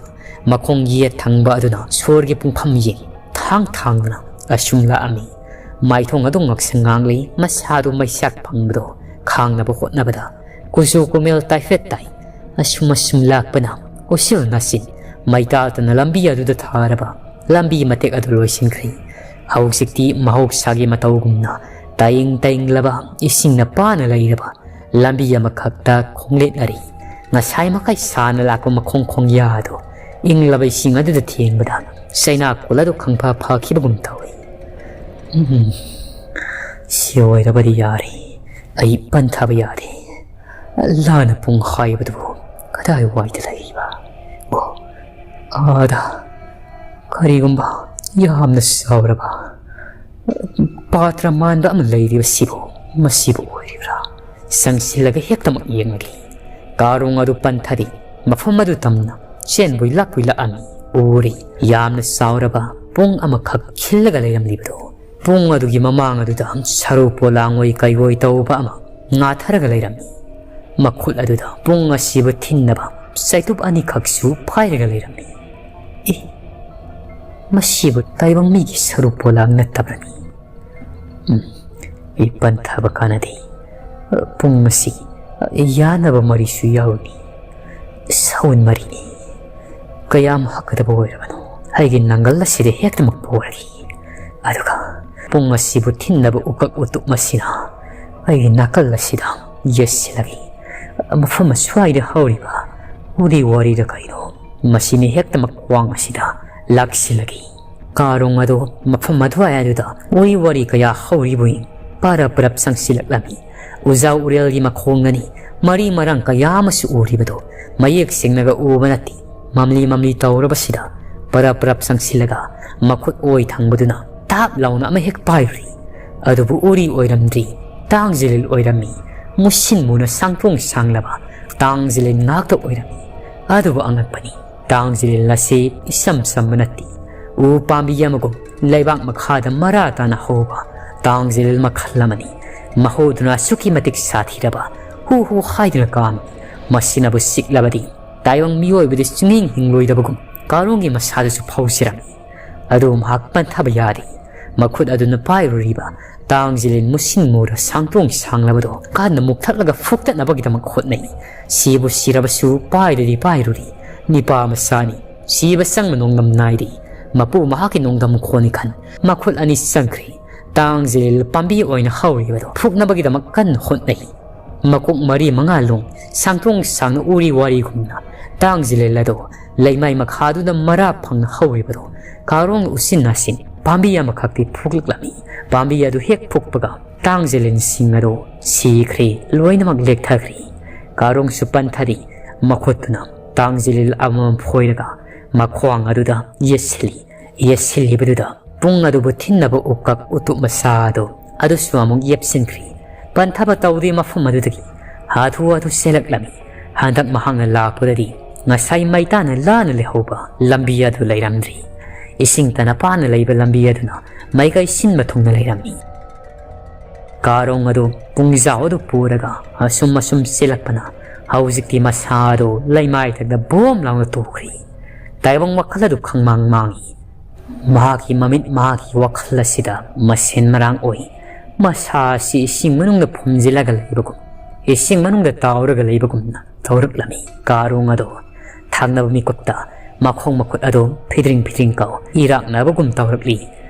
ꯃꯈꯣꯡ ꯌꯦꯠ ꯊꯪꯕ ꯑꯗꯨꯅ ꯁꯣꯔꯒꯤ ꯄꯨꯡꯐꯝ ꯌꯦꯡ ꯊꯥꯡ ꯊꯥꯡꯗꯨꯅ ꯑꯁꯨꯝ ꯂꯥꯛꯑꯝꯃꯤ꯫ ꯃꯥꯏꯊꯣꯡ ꯑꯗꯨ ꯉꯥꯛꯁꯪ ꯉꯥꯡꯂꯤ, ꯃꯁꯥꯗꯨ ꯃꯩꯁꯥꯛ ꯐꯪꯕꯗꯨ ꯈꯥꯡꯅꯕ ꯍꯣꯠꯅꯕꯗ ꯀꯨꯆꯨ ꯀꯨꯃꯦꯜ ꯇꯥꯏꯐꯦꯠ ꯇꯥꯏ꯫ ꯑꯁꯨꯝ ꯑꯁꯨꯝ ꯂꯥꯛꯄꯅ ꯎꯁꯤꯜ ꯅꯥꯆꯤꯟ ꯃꯩꯇꯥꯜꯇꯅ ꯂꯝꯕꯤ ꯑꯗꯨꯗ ꯊꯥꯔꯕ ꯂꯝꯕꯤ ꯃꯇꯦꯛ ꯑꯗꯨ ꯂꯣꯏꯁꯤꯟꯈ꯭ꯔꯦ꯫ ꯍꯧꯖꯤꯛꯇꯤ ꯃꯍꯧꯁꯥꯒꯤ ꯃꯇꯧꯒꯨꯝꯅ ꯇꯥꯏꯪ ꯇꯥꯏꯪꯂꯕ, ꯏꯁꯤꯡꯅ ꯄꯥꯅ ꯂꯩꯔꯕ ꯂꯝꯕꯤ ꯑꯃꯈꯛꯇ ꯈꯣꯡꯂꯦꯠꯅꯔꯤ꯫ ꯉꯁꯥꯏ ꯃꯈꯩ ꯁꯥꯟꯅ ꯂꯥꯛꯄ ꯃꯈꯣꯡ ꯈꯣꯡꯌꯥ ꯑꯗꯨ ꯏꯪꯂꯕ ꯏꯁꯤꯡ ꯑꯗꯨꯗ ꯊꯦꯡꯕꯗ ꯆꯩꯅꯥ ꯀꯣꯜ ꯑꯗꯨ ꯈꯪꯐ ꯐꯈꯤꯕꯒꯨꯝ ꯇꯧꯏ꯫ ꯎꯝ, ꯁꯤ ꯑꯣꯏꯔꯕꯗꯤ ꯌꯥꯔꯦ꯫ ꯑꯩ ꯄꯟꯊꯕ ꯌꯥꯔꯦ꯫ ꯂꯥꯟꯅ ꯄꯨꯡ ꯍꯥꯏꯕꯗꯨꯕꯨ ꯀꯗꯥꯏꯋꯥꯏꯗ ꯂꯩꯔꯤꯕ? ꯑꯣ, ꯑꯥꯗ ꯀꯔꯤꯒꯨꯝꯕ ꯌꯥꯝꯅ ꯆꯥꯎꯔꯕ ꯄꯥꯇ꯭ꯔ ꯃꯥꯟꯕ ꯑꯃ ꯂꯩꯔꯤꯕꯁꯤꯕꯨ ꯃꯁꯤꯕꯨ ꯑꯣꯏꯔꯤꯕ꯭ꯔꯥ? ꯆꯪꯁꯤꯜꯂꯒ ꯍꯦꯛꯇꯃꯛ ꯌꯦꯡꯂꯒꯦ꯫ ꯀꯥꯔꯣꯡ ꯑꯗꯨ ꯄꯟꯊꯔꯤ꯫ ꯃꯐꯝ ꯑꯗꯨ ꯇꯝꯅ ꯆꯦꯟꯕꯣꯏ ꯂꯥꯛꯄꯣꯏ ꯂꯥꯛꯑꯝꯃꯤ꯫ ꯎꯔꯤ, ꯌꯥꯝꯅ ꯆꯥꯎꯔꯕ ꯄꯨꯡ ꯑꯃꯈꯛ ꯈꯤꯜꯂꯒ ꯂꯩꯔꯝꯂꯤꯕꯗꯨ꯫ ꯄꯨꯡ ꯑꯗꯨꯒꯤ ꯃꯃꯥꯡ ꯑꯗꯨꯗ ꯁꯔꯨ ꯄꯣꯂꯥꯡ ꯑꯣꯏ ꯀꯩꯑꯣꯏ ꯇꯧꯕ ꯑꯃ ꯉꯥꯊꯔꯒ ꯂꯩꯔꯝꯃꯤ꯫ ꯃꯈꯨꯠ ꯑꯗꯨꯗ ꯄꯨꯡ ꯑꯁꯤꯕꯨ ꯊꯤꯟꯅꯕ ꯆꯩꯇꯨꯞ ꯑꯅꯤꯈꯛꯁꯨ ꯄꯥꯏꯔꯒ ꯂꯩꯔꯝꯃꯤ꯫ ꯑꯦ, ꯃꯁꯤꯕꯨ ꯇꯥꯏꯕꯪ ꯃꯤꯒꯤ ꯁꯔꯨ ꯄꯣꯂꯥꯡ ꯅꯠꯇꯕ꯭ꯔꯅꯤ? ꯎꯝ, ꯑꯩ ꯄꯟꯊꯕ ꯀꯥꯟꯅꯗꯦ꯫ ꯄꯨꯡ ꯑꯁꯤ ꯌꯥꯅꯕ ꯃꯔꯤꯁꯨ ꯌꯥꯎꯔꯤ꯫ ꯁꯎꯟ ꯃꯔꯤꯅꯤ꯫ ꯀꯌꯥꯝ ꯍꯛꯀꯗꯕ ꯑꯣꯏꯔꯕꯅꯣ? ꯑꯩꯒꯤ ꯅꯪꯒꯜ ꯑꯁꯤꯗ ꯍꯦꯛꯇꯃꯛ ꯄꯣꯔꯒꯦ꯫ ꯑꯗꯨꯒ ꯄꯨꯡ ꯑꯁꯤꯕꯨ ꯊꯤꯟꯅꯕ ꯎꯀꯛ ꯎꯇꯨꯞ ꯑꯁꯤꯅ ꯑꯩꯒꯤ ꯅꯥꯀꯜ ꯑꯁꯤꯗ ꯌꯦꯠꯁꯤꯜꯂꯒꯦ꯫ ꯃꯐꯝ ꯑꯁ꯭ꯋꯥꯏꯗ ꯍꯧꯔꯤꯕ ꯎꯔꯤ ꯋꯥꯔꯤꯗ ꯀꯩꯅꯣ, ꯃꯁꯤꯅ ꯍꯦꯛꯇꯃꯛ ꯈ꯭ꯋꯥꯡ ꯑꯁꯤꯗ ꯂꯥꯛꯁꯤꯜꯂꯒꯦ꯫ ꯀꯥꯔꯣꯡ ꯑꯗꯨ ꯃꯐꯝ ꯑꯗꯨꯋꯥꯏ ꯑꯗꯨꯗ ꯎꯔꯤ ꯋꯥꯔꯤ ꯀꯌꯥ ꯍꯧꯔꯤꯕꯣꯏ ꯄꯔꯞ ꯄꯔꯞ ꯆꯪꯁꯤꯜꯂꯛꯂꯝꯃꯤ꯫ ꯎꯖꯥꯎ ꯎꯔꯦꯜꯒꯤ ꯃꯈꯣꯡ ꯑꯅꯤ ꯃꯔꯤ ꯃꯔꯥꯡ ꯀꯌꯥ ꯑꯃꯁꯨ ꯎꯔꯤꯕꯗꯨ ꯃꯌꯦꯛ ꯁꯦꯡꯅꯒ ꯎꯕ ꯅꯠꯇꯦ꯫ ꯃꯝꯂꯤ ꯃꯝꯂꯤ ꯇꯧꯔꯕꯁꯤꯗ ꯄꯔꯞ ꯄꯔꯞ ꯆꯪꯁꯤꯜꯂꯒ ꯃꯈꯨꯠ ꯑꯣꯏ ꯊꯪꯕꯗꯨꯅ ꯇꯥꯞ ꯂꯥꯎꯅ ꯑꯃ ꯍꯦꯛ ꯄꯥꯏꯔꯨꯔꯤ꯫ ꯑꯗꯨꯕꯨ ꯎꯔꯤ ꯑꯣꯏꯔꯝꯗ꯭ꯔꯤ, ꯇꯥꯡꯖꯤꯂꯤꯜ ꯑꯣꯏꯔꯝꯃꯤ꯫ ꯃꯨꯁꯤꯟ ꯃꯨꯅ ꯁꯥꯡꯇ꯭ꯔꯣꯡ ꯁꯥꯡꯂꯕ ꯇꯥꯡꯖꯤꯂꯤꯜ ꯉꯥꯛꯇ ꯑꯣꯏꯔꯝꯃꯤ꯫ ꯑꯗꯨꯕꯨ ꯑꯉꯛꯄꯅꯤ, ꯇꯥꯡꯖꯤꯂꯤꯜ ꯑꯁꯤ ꯏꯆꯝ ꯆꯝꯕ ꯅꯠꯇꯦ꯫ ꯎ ꯄꯥꯝꯕꯤ ꯑꯃꯒꯨꯝ ꯂꯩꯕꯥꯛ ꯃꯈꯥꯗ ꯃꯔꯥ ꯇꯥꯅ ꯍꯧꯕ ꯇꯥꯡꯖꯤꯂꯤꯜ ꯃꯈꯜ ꯑꯃꯅꯤ꯫ ꯃꯍꯧꯗꯨꯅ ꯑꯁꯨꯛꯀꯤ ꯃꯇꯤꯛ ꯁꯥꯊꯤꯔꯕ ꯍꯨ ꯍꯨ ꯍꯥꯏꯗꯨꯅ ꯀꯥꯝꯃꯤ꯫ ꯃꯁꯤꯅꯕꯨ ꯆꯤꯛꯂꯕꯗꯤ ꯇꯥꯏꯕꯪ ꯃꯤꯑꯣꯏꯕꯗꯤ ꯁꯨꯡꯍꯤꯡ ꯍꯤꯡꯂꯣꯏꯗꯕꯒꯨꯝ ꯀꯥꯔꯣꯡꯒꯤ ꯃꯁꯥꯗꯁꯨ ꯐꯥꯎꯖꯔꯝꯃꯤ꯫ ꯑꯗꯨꯕꯨ ꯃꯍꯥꯛ ꯄꯟꯊꯕ ꯌꯥꯗꯦ꯫ ꯃꯈꯨꯠ ꯑꯗꯨꯅ ꯄꯥꯏꯔꯨꯔꯤꯕ ꯇꯥꯡꯖꯤꯂꯤꯟ ꯃꯨꯁꯤꯟ ꯃꯨꯔ ꯁꯥꯡꯇ꯭ꯔꯣꯡ ꯁꯥꯡꯂꯕꯗꯣ ꯀꯟꯅ ꯃꯨꯛꯊꯠꯂꯒ ꯐꯨꯛꯇꯠꯅꯕꯒꯤꯗꯃꯛ ꯍꯣꯠꯅꯩ꯫ ꯁꯤꯕꯨ ꯁꯤꯔꯕꯁꯨ ꯄꯥꯏꯔꯗꯤ ꯄꯥꯏꯔꯨꯔꯤ꯫ ꯅꯤꯄꯥ ꯃꯆꯥꯅꯤ꯫ ꯁꯤꯕ ꯆꯪꯕ ꯅꯣꯡꯗꯝ ꯅꯥꯏꯗꯦ꯫ ꯃꯄꯨ ꯃꯍꯥꯛꯀꯤ ꯅꯣꯡꯗꯝ ꯈꯣꯟꯅꯤ ꯈꯟ ꯃꯈꯨꯠ ꯑꯅꯤ ꯆꯪꯈ꯭ꯔꯤ꯫ ꯇꯥꯡ ꯖꯤꯂꯤꯜ ꯄꯥꯝꯕꯤ ꯑꯣꯏꯅ ꯍꯧꯔꯤꯕꯗꯣ ꯐꯨꯛꯅꯕꯒꯤꯗꯃꯛ ꯀꯟꯅ ꯍꯣꯠꯅꯩ꯫ ꯃꯀꯣꯛ ꯃꯔꯤ ꯃꯉꯥ ꯂꯣꯡ ꯁꯥꯡꯇ꯭ꯔꯣꯡ ꯁꯥꯡꯅ ꯎꯔꯤ ꯋꯥꯔꯤꯒꯨꯝꯅ ꯇꯥꯡ ꯖꯤꯂꯤꯜ ꯑꯗꯣ ꯂꯩꯃꯥꯏ ꯃꯈꯥꯗꯨꯗ ꯃꯔꯥ ꯐꯪꯅ ꯍꯧꯔꯤꯕꯗꯣ ꯀꯥꯔꯣꯡ ꯎꯆꯤꯟ ꯅꯥꯆꯤꯟ ꯄꯥꯝꯕꯤ ꯑꯃꯈꯛꯇꯤ ꯐꯨꯛꯂꯛꯂꯝꯃꯤ꯫ ꯄꯥꯝꯕꯤ ꯑꯗꯨ ꯍꯦꯛ ꯐꯨꯛꯄꯒ ꯇꯥꯡ ꯖꯤꯂꯤꯜꯁꯤꯡ ꯑꯗꯣ ꯁꯤꯈ꯭ꯔꯦ, ꯂꯣꯏꯅꯃꯛ ꯂꯦꯛꯊꯈ꯭ꯔꯦ꯫ ꯀꯥꯔꯣꯡꯁꯨ ꯄꯟꯊꯔꯤ꯫ ꯃꯈꯨꯠꯇꯨꯅ ꯇꯥꯡ ꯖꯤꯂꯤꯜ ꯑꯃꯃꯝ ꯐꯣꯏꯔꯒ ꯃꯈ꯭ꯋꯥꯡ ꯑꯗꯨꯗ ꯌꯦꯠꯁꯤꯜꯂꯤ꯫ ꯌꯦꯠꯁꯤꯜꯂꯤꯕꯗꯨꯗ ꯄꯨꯡ ꯑꯗꯨꯕꯨ ꯊꯤꯟꯅꯕ ꯎꯀꯛ ꯎꯇꯨꯞ ꯃꯆꯥ ꯑꯗꯨ ꯑꯗꯨꯁꯨ ꯑꯃꯨꯛ ꯌꯦꯞꯁꯤꯟꯈ꯭ꯔꯤ꯫ ꯄꯟꯊꯕ ꯇꯧꯗꯦ, ꯃꯐꯝ ꯑꯗꯨꯗꯒꯤ ꯍꯥꯊꯨ ꯍꯥꯊꯨ ꯆꯦꯜꯂꯛꯂꯝꯃꯤ꯫ ꯍꯟꯗꯛ ꯃꯍꯥꯛꯅ ꯂꯥꯛꯄꯗꯗꯤ ꯉꯁꯥꯏ ꯃꯩꯇꯥꯅ ꯂꯥꯟꯅ ꯂꯩꯍꯧꯕ ꯂꯝꯕꯤ ꯑꯗꯨ ꯂꯩꯔꯝꯗ꯭ꯔꯤ꯫ ꯏꯁꯤꯡ ꯇꯅꯄꯥꯅ ꯂꯩꯕ ꯂꯝꯕꯤ ꯑꯗꯨꯅ ꯃꯥꯏꯀꯩ ꯁꯤꯟꯕ ꯊꯨꯡꯅ ꯂꯩꯔꯝꯃꯤ꯫ ꯀꯥꯔꯣꯡ ꯑꯗꯨ ꯄꯨꯡꯖꯥꯎ ꯑꯗꯨ ꯄꯨꯔꯒ ꯑꯁꯨꯝ ꯑꯁꯨꯝ ꯆꯦꯜꯂꯛꯄꯅ ꯍꯧꯖꯤꯛꯇꯤ ꯃꯁꯥ ꯑꯗꯨ ꯂꯩꯃꯥꯏꯊꯛꯇ ꯕꯣꯝ ꯂꯥꯎꯅ ꯇꯨꯈ꯭ꯔꯤ꯫ ꯇꯥꯏꯕꯪ ꯋꯥꯈꯜ ꯑꯗꯨ ꯈꯪꯃꯥꯡ ꯃꯥꯡꯏ꯫ ꯃꯍꯥꯛꯀꯤ ꯃꯃꯤꯠ ꯃꯍꯥꯛꯀꯤ ꯋꯥꯈꯜ ꯑꯁꯤꯗ ꯃꯁꯦꯟ ꯃꯔꯥꯡ ꯑꯣꯏ꯫ ꯃꯁꯥ ꯑꯁꯤ ꯏꯁꯤꯡ ꯃꯅꯨꯡꯗ ꯐꯨꯝꯖꯤꯜꯂꯒ ꯂꯩꯕꯒꯨꯝ, ꯏꯁꯤꯡ ꯃꯅꯨꯡꯗ ꯇꯥꯎꯔꯒ ꯂꯩꯕꯒꯨꯝꯅ ꯇꯧꯔꯛꯂꯝꯃꯤ꯫ ꯀꯥꯔꯣꯡ ꯑꯗꯨ ꯊꯥꯡꯅꯕ ꯃꯤꯀꯨꯞꯇ ꯃꯈꯣꯡ ꯃꯈꯨꯠ ꯑꯗꯨ ꯐꯤꯗ꯭ꯔꯤꯡ ꯐꯤꯗ꯭ꯔꯤꯡ ꯀꯥꯎ ꯏꯔꯥꯛꯅꯕꯒꯨꯝ ꯇꯧꯔꯛꯂꯤ꯫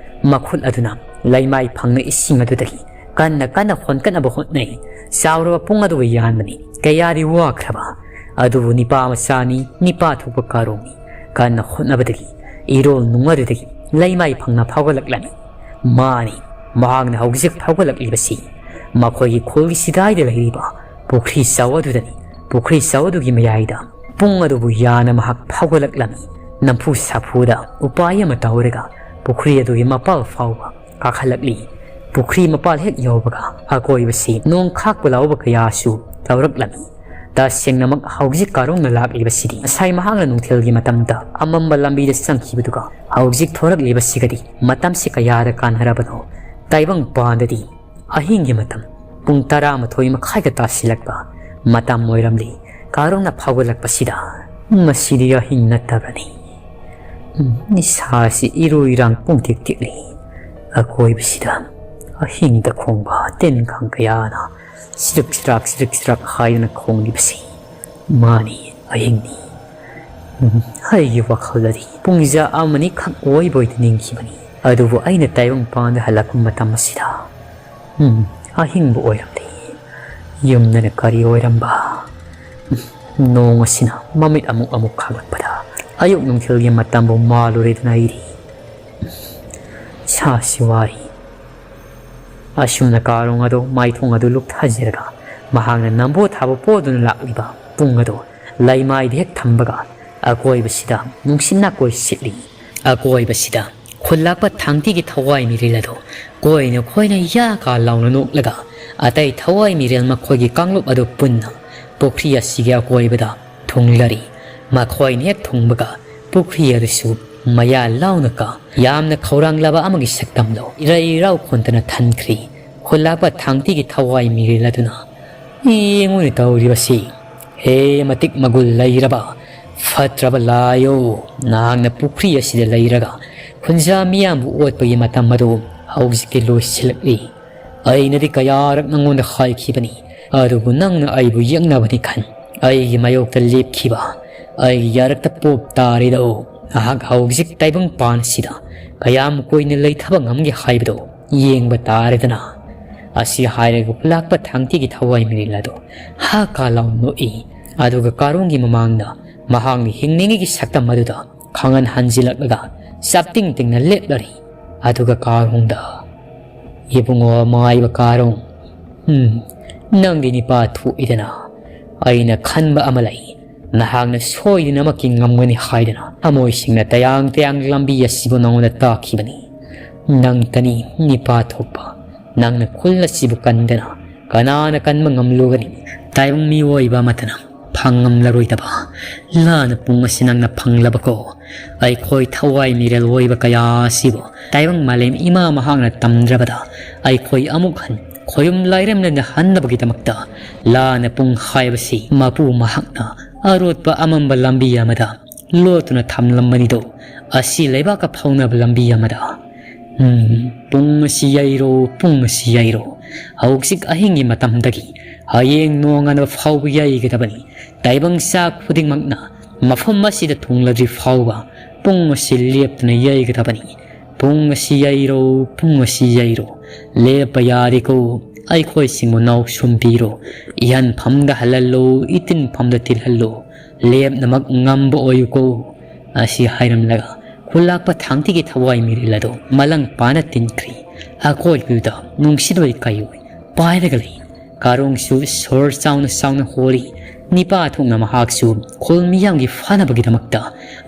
ꯃꯈꯨꯠ ꯑꯗꯨꯅ ꯂꯩꯃꯥꯏ ꯐꯪꯅ ꯏꯁꯤꯡ ꯑꯗꯨꯗꯒꯤ ꯀꯟꯅ ꯀꯟꯅ ꯍꯣꯟꯀꯠꯅꯕ ꯍꯣꯠꯅꯩ꯫ ꯆꯥꯎꯔꯕ ꯄꯨꯡ ꯑꯗꯨꯒ ꯌꯥꯟꯕꯅꯤ꯫ ꯀꯌꯥꯗꯤ ꯋꯥꯈ꯭ꯔꯕ! ꯑꯗꯨꯕꯨ ꯅꯤꯄꯥ ꯃꯆꯥꯅꯤ, ꯅꯤꯄꯥ ꯊꯣꯛꯄ ꯀꯥꯔꯣꯡꯅꯤ꯫ ꯀꯟꯅ ꯍꯣꯠꯅꯕꯗꯒꯤ ꯏꯔꯣꯜ ꯅꯨꯡ ꯑꯗꯨꯗꯒꯤ ꯂꯩꯃꯥꯏ ꯐꯪꯅ ꯐꯥꯎꯒꯠꯂꯛꯂꯝꯃꯤ꯫ ꯃꯥꯅꯤ, ꯃꯍꯥꯛꯅ ꯍꯧꯖꯤꯛ ꯐꯥꯎꯒꯠꯂꯛꯂꯤꯕꯁꯤ ꯃꯈꯣꯏꯒꯤ ꯈꯨꯜꯒꯤ ꯁꯤꯗꯥꯏꯗ ꯂꯩꯔꯤꯕ ꯄꯨꯈ꯭ꯔꯤ ꯆꯥꯎ ꯑꯗꯨꯗꯅꯤ꯫ ꯄꯨꯈ꯭ꯔꯤ ꯆꯥꯎ ꯑꯗꯨꯒꯤ ꯃꯌꯥꯏꯗ ꯄꯨꯡ ꯑꯗꯨꯕꯨ ꯌꯥꯅ ꯃꯍꯥꯛ ꯐꯥꯎꯒꯠꯂꯛꯂꯝꯃꯤ꯫ ꯅꯝꯐꯨ ꯁꯥꯐꯨꯗ ꯎꯄꯥꯏ ꯑꯃ ꯇꯧꯔꯒ ꯄꯨꯈ꯭ꯔꯤ ꯑꯗꯨꯒꯤ ꯃꯄꯥꯜ ꯐꯥꯎꯕ ꯀꯥꯈꯠꯂꯛꯂꯤ꯫ ꯄꯨꯈ꯭ꯔꯤ ꯃꯄꯥꯜ ꯍꯦꯛ ꯌꯧꯕꯒ ꯑꯀꯣꯏꯕꯁꯤ ꯅꯣꯡ ꯈꯥꯛꯄ ꯂꯥꯎꯕ ꯀꯌꯥꯁꯨ ꯇꯧꯔꯛꯂꯝꯃꯤ꯫ ꯇꯁꯦꯡꯅꯃꯛ ꯍꯧꯖꯤꯛ ꯀꯥꯔꯣꯡꯅ ꯂꯥꯛꯂꯤꯕꯁꯤꯗꯤ ꯉꯁꯥꯏ ꯃꯍꯥꯛꯅ ꯅꯨꯡꯊꯤꯜꯒꯤ ꯃꯇꯝꯗ ꯑꯃꯝꯕ ꯂꯝꯕꯤꯗ ꯆꯪꯈꯤꯕꯗꯨꯒ ꯍꯧꯖꯤꯛ ꯊꯣꯔꯛꯂꯤꯕꯁꯤꯒꯗꯤ ꯃꯇꯝꯁꯤ ꯀꯌꯥꯗ ꯀꯥꯟꯅꯔꯕꯅꯣ? ꯇꯥꯏꯕꯪ ꯄꯥꯟꯗꯗꯤ ꯑꯍꯤꯡꯒꯤ ꯃꯇꯝ ꯄꯨꯡ ꯇꯔꯥꯃꯥꯊꯣꯏ ꯃꯈꯥꯏꯒ ꯇꯥꯁꯤꯜꯂꯛꯄ ꯃꯇꯝ ꯑꯣꯏꯔꯝꯂꯤ꯫ ꯀꯥꯔꯣꯡꯅ ꯐꯥꯎꯒꯠꯂꯛꯄꯁꯤꯗ, "ꯃꯁꯤꯗꯤ ꯑꯍꯤꯡ ꯅꯠꯇꯕꯅꯤ꯫ ꯎꯝ, ꯏꯁꯥꯁꯤ ꯏꯔꯨ ꯏꯔꯥꯡ ꯄꯨꯡꯇꯦꯛ ꯇꯦꯛꯂꯤ꯫ ꯑꯀꯣꯏꯕꯁꯤꯗ ꯑꯍꯤꯡꯗ ꯈꯣꯡꯕ ꯇꯤꯟ ꯀꯥꯡ ꯀꯌꯥꯅ ꯆꯤꯔꯤꯛ ꯆꯤꯔꯥꯛ, ꯆꯤꯔꯤꯛ ꯆꯤꯔꯥꯛ ꯍꯥꯏꯗꯨꯅ ꯈꯣꯡꯂꯤꯕꯁꯤ ꯃꯥꯅꯤ, ꯑꯍꯤꯡꯅꯤ꯫ ꯎꯝ, ꯑꯩꯒꯤ ꯋꯥꯈꯜꯗꯗꯤ ꯄꯨꯡꯖꯥ ꯑꯃꯅꯤ ꯈꯛ ꯑꯣꯏꯕꯣꯏꯗ ꯅꯤꯡꯈꯤꯕꯅꯤ꯫ ꯑꯗꯨꯕꯨ ꯑꯩꯅ ꯇꯥꯏꯕꯪꯄꯥꯟꯗ ꯍꯜꯂꯛꯄ ꯃꯇꯝ ꯑꯁꯤꯗ, ꯎꯝ, ꯑꯍꯤꯡꯕ ꯑꯣꯏꯔꯝꯂꯦ꯫ ꯌꯨꯝꯗꯅ ꯀꯔꯤ ꯑꯣꯏꯔꯝꯕ? ꯎꯝ, ꯅꯣꯡ ꯑꯁꯤꯅ ꯃꯃꯤꯠ ꯑꯃꯨꯛ ꯑꯃꯨꯛ ꯈꯥꯡꯂꯛꯄꯗ ꯑꯌꯨꯛ ꯅꯨꯡꯊꯤꯜꯒꯤ ꯃꯇꯝꯕꯨ ꯃꯥꯜꯂꯨꯔꯦꯗꯅ ꯑꯩꯗꯤ ꯏꯁꯥꯁꯤ ꯋꯥꯔꯤ꯫ ꯑꯁꯨꯝꯅ ꯀꯥꯔꯣꯡ ꯑꯗꯨ ꯃꯥꯏꯊꯣꯡ ꯑꯗꯨ ꯂꯨꯞꯊꯖꯔꯒ ꯃꯍꯥꯛꯅ ꯅꯝꯕꯣ ꯊꯥꯕ ꯄꯣꯗꯨꯅ ꯂꯥꯛꯂꯤꯕ ꯄꯨꯡ ꯑꯗꯨ ꯂꯩꯃꯥꯏꯗ ꯍꯦꯛ ꯊꯝꯕꯒ ꯑꯀꯣꯏꯕꯁꯤꯗ ꯅꯨꯡꯁꯤꯠ ꯅꯥꯀꯣꯏ ꯁꯤꯠꯂꯤ꯫ ꯑꯀꯣꯏꯕꯁꯤꯗ ꯈꯨꯜꯂꯥꯛꯄ ꯊꯥꯡꯇꯤꯒꯤ ꯊꯋꯥꯏ ꯃꯤꯔꯤꯜ ꯑꯗꯨ ꯀꯣꯏꯅ ꯀꯣꯏꯅ ꯌꯥ ꯀꯥ ꯂꯥꯎꯅ ꯅꯣꯛꯂꯒ ꯑꯇꯩ ꯊꯋꯥꯏ ꯃꯤꯔꯦꯜ ꯃꯈꯣꯏꯒꯤ ꯀꯥꯡꯂꯨꯞ ꯑꯗꯨ ꯄꯨꯟꯅ ꯄꯨꯈ꯭ꯔꯤ ꯑꯁꯤꯒꯤ ꯑꯀꯣꯏꯕꯗ ꯊꯨꯡꯂꯔꯤ꯫ ꯃꯈꯣꯏꯅ ꯍꯦꯛ ꯊꯨꯡꯕꯒ ꯄꯨꯈ꯭ꯔꯤ ꯑꯗꯨꯁꯨ ꯃꯌꯥ ꯂꯥꯎꯅ ꯀꯥ ꯌꯥꯝꯅ ꯈꯧꯔꯥꯡꯂꯕ ꯑꯃꯒꯤ ꯁꯛꯇꯝꯗꯣ ꯏꯔꯩ ꯏꯔꯥꯎ ꯈꯣꯟꯗꯅ ꯊꯟꯈ꯭ꯔꯤ꯫ ꯈꯨꯜꯂꯥꯛꯄ ꯊꯥꯡꯇꯤꯒꯤ ꯊꯋꯥꯏ ꯃꯤꯔꯦꯜ ꯑꯗꯨꯅ, "ꯌꯦꯡꯉꯨꯅꯦ ꯇꯧꯔꯤꯕꯁꯤ꯫ ꯍꯦ ꯃꯇꯤꯛ ꯃꯒꯨꯟ ꯂꯩꯔꯕ, ꯐꯠꯇ꯭ꯔꯕ ꯂꯥꯏꯌꯣ, ꯅꯍꯥꯛꯅ ꯄꯨꯈ꯭ꯔꯤ ꯑꯁꯤꯗ ꯂꯩꯔꯒ ꯈꯨꯟꯖꯥ ꯃꯤꯌꯥꯝꯕꯨ ꯑꯣꯠꯄꯒꯤ ꯃꯇꯝ ꯑꯗꯨ ꯍꯧꯖꯤꯛꯇꯤ ꯂꯣꯏꯁꯤꯜꯂꯛꯂꯤ꯫ ꯑꯩꯅꯗꯤ ꯀꯌꯥꯔꯛ ꯅꯉꯣꯟꯗ ꯍꯥꯏꯈꯤꯕꯅꯤ, ꯑꯗꯨꯕꯨ ꯅꯪꯅ ꯑꯩꯕꯨ ꯌꯦꯛꯅꯕꯅꯤ ꯈꯟ ꯑꯩꯒꯤ ꯃꯥꯌꯣꯛꯇ ꯂꯦꯞꯈꯤꯕ ꯑꯩꯒꯤ ꯌꯥꯔꯛꯇ ꯄꯣꯞ ꯇꯥꯔꯤꯗꯣ꯫ ꯅꯍꯥꯛ ꯍꯧꯖꯤꯛ ꯇꯥꯏꯕꯪꯄꯥꯟ ꯑꯁꯤꯗ ꯀꯌꯥꯝ ꯀꯨꯏꯅ ꯂꯩꯊꯕ ꯉꯝꯒꯦ ꯍꯥꯏꯕꯗꯣ ꯌꯦꯡꯕ ꯇꯥꯔꯦꯗꯅ"꯫ ꯑꯁꯤ ꯍꯥꯏꯔꯒ ꯈꯨꯜꯂꯥꯛꯄ ꯊꯥꯡꯇꯤꯒꯤ ꯊꯋꯥꯏ ꯃꯤꯔꯤꯜ ꯑꯗꯨ ꯍꯥ ꯀꯥ ꯂꯥꯎꯅ ꯅꯣꯛꯏ꯫ ꯑꯗꯨꯒ ꯀꯥꯔꯣꯡꯒꯤ ꯃꯃꯥꯡꯗ ꯃꯍꯥꯛꯅ ꯍꯤꯡꯅꯤꯡꯉꯤꯒꯤ ꯁꯛꯇꯝ ꯑꯗꯨꯗ ꯈꯪꯍꯟ ꯍꯟꯖꯤꯜꯂꯛꯂꯒ ꯆꯞꯇꯤꯡ ꯇꯤꯡꯅ ꯂꯦꯞꯂꯔꯤ꯫ ꯑꯗꯨꯒ ꯀꯥꯔꯣꯡꯗ, "ꯏꯕꯨꯡꯉꯣ ꯃꯥꯏꯕ ꯀꯥꯔꯣꯡ, ꯎꯝ, ꯅꯪꯗꯤ ꯅꯤꯄꯥ ꯊꯣꯛꯏꯗꯅ꯫ ꯑꯩꯅ ꯈꯟꯕ ꯑꯃ ꯂꯩ꯫ ꯅꯍꯥꯛꯅ ꯁꯣꯏꯗꯅꯃꯛꯀꯤ ꯉꯝꯒꯅꯤ ꯍꯥꯏꯗꯅ ꯊꯃꯣꯏꯁꯤꯡꯅ ꯇꯌꯥꯡ ꯇꯌꯥꯡ ꯂꯝꯕꯤ ꯑꯁꯤꯕꯨ ꯅꯉꯣꯟꯗ ꯇꯥꯛꯈꯤꯕꯅꯤ꯫ ꯅꯪꯇꯅꯤ ꯅꯤꯄꯥ ꯊꯣꯛꯄ꯫ ꯅꯪꯅ ꯈꯨꯜ ꯑꯁꯤꯕꯨ ꯀꯟꯗꯅ ꯀꯅꯥꯅ ꯀꯟꯕ ꯉꯝꯂꯨꯒꯅꯤ? ꯇꯥꯏꯕꯪ ꯃꯤꯑꯣꯏꯕ ꯑꯃꯠꯇꯅ ꯐꯪꯉꯝꯂꯔꯣꯏꯗꯕ ꯂꯥꯟꯅ ꯄꯨꯡ ꯑꯁꯤ ꯅꯪꯅ ꯐꯪꯂꯕꯀꯣ꯫ ꯑꯩꯈꯣꯏ ꯊꯋꯥꯏ ꯃꯤꯔꯦꯜ ꯑꯣꯏꯕ ꯀꯌꯥ ꯑꯁꯤꯕꯨ ꯇꯥꯏꯕꯪ ꯃꯥꯂꯦꯝ ꯏꯃꯥ ꯃꯍꯥꯛꯅ ꯇꯝꯗ꯭ꯔꯕꯗ ꯑꯩꯈꯣꯏ ꯑꯃꯨꯛ ꯍꯟ ꯈꯣꯌꯨꯝ ꯂꯥꯏꯔꯦꯝꯅꯗ ꯍꯟꯅꯕꯒꯤꯗꯃꯛꯇ ꯂꯥꯟꯅ ꯄꯨꯡ ꯍꯥꯏꯕꯁꯤ ꯃꯄꯨ ꯃꯍꯥꯛꯅ ꯑꯔꯣꯠꯄ ꯑꯃꯝꯕ ꯂꯝꯕꯤ ꯑꯃꯗ ꯂꯣꯠꯇꯨꯅ ꯊꯝꯂꯝꯕꯅꯤꯗꯣ꯫ ꯑꯁꯤ ꯂꯩꯕꯥꯛꯀ ꯐꯥꯎꯅꯕ ꯂꯝꯕꯤ ꯑꯃꯗ꯫ ꯎꯝ, ꯄꯨꯡ ꯑꯁꯤ ꯌꯩꯔꯣ, ꯄꯨꯡ ꯑꯁꯤ ꯌꯩꯔꯣ꯫ ꯍꯧꯖꯤꯛ ꯑꯍꯤꯡꯒꯤ ꯃꯇꯝꯗꯒꯤ ꯍꯌꯦꯡ ꯅꯣꯡꯉꯥꯟꯕ ꯐꯥꯎꯕ ꯌꯩꯒꯗꯕꯅꯤ꯫ ꯇꯥꯏꯕꯪ ꯆꯥꯛ ꯈꯨꯗꯤꯡꯃꯛꯅ ꯃꯐꯝ ꯑꯁꯤꯗ ꯊꯨꯡꯂꯗ꯭ꯔꯤ ꯐꯥꯎꯕ ꯄꯨꯡ ꯑꯁꯤ ꯂꯦꯞꯇꯅ ꯌꯩꯒꯗꯕꯅꯤ꯫ ꯄꯨꯡ ꯑꯁꯤ ꯌꯩꯔꯣ, ꯄꯨꯡ ꯑꯁꯤ ꯌꯩꯔꯣ, ꯂꯦꯞꯄ ꯌꯥꯗꯦꯀꯣ꯫ ꯑꯩꯈꯣꯏꯁꯤꯡꯕꯨ ꯅꯥꯎꯁꯨꯝꯕꯤꯔꯣ, ꯏꯍꯟꯐꯝꯗ ꯍꯜꯍꯜꯂꯣ, ꯏꯇꯤꯟꯐꯝꯗ ꯇꯤꯜꯍꯜꯂꯣ, ꯂꯦꯞꯅꯃꯛ ꯉꯝꯕ ꯑꯣꯏꯌꯨꯀꯣ꯫ ꯑꯁꯤ ꯍꯥꯏꯔꯝꯂꯒ ꯈꯨꯜꯂꯥꯛꯄ ꯊꯥꯡꯇꯤꯒꯤ ꯊꯋꯥꯏ ꯃꯤꯔꯦꯜ ꯑꯗꯨ ꯃꯂꯪ ꯄꯥꯅ ꯇꯤꯟꯈ꯭ꯔꯤ꯫ ꯑꯀꯣꯏꯕꯗꯨꯗ ꯅꯨꯡꯁꯤꯠ ꯑꯣꯏ ꯀꯩ ꯑꯣꯏ ꯄꯥꯏꯔꯒ ꯂꯩ꯫ ꯀꯥꯔꯣꯡꯁꯨ ꯁꯣꯔ ꯆꯥꯎꯅ ꯆꯥꯎꯅ ꯍꯣꯔꯤ꯫ ꯅꯤꯄꯥ ꯊꯣꯛꯅ ꯃꯍꯥꯛꯁꯨ ꯈꯨꯜ ꯃꯤꯌꯥꯝꯒꯤ ꯐꯥꯅꯕꯒꯤꯗꯃꯛꯇ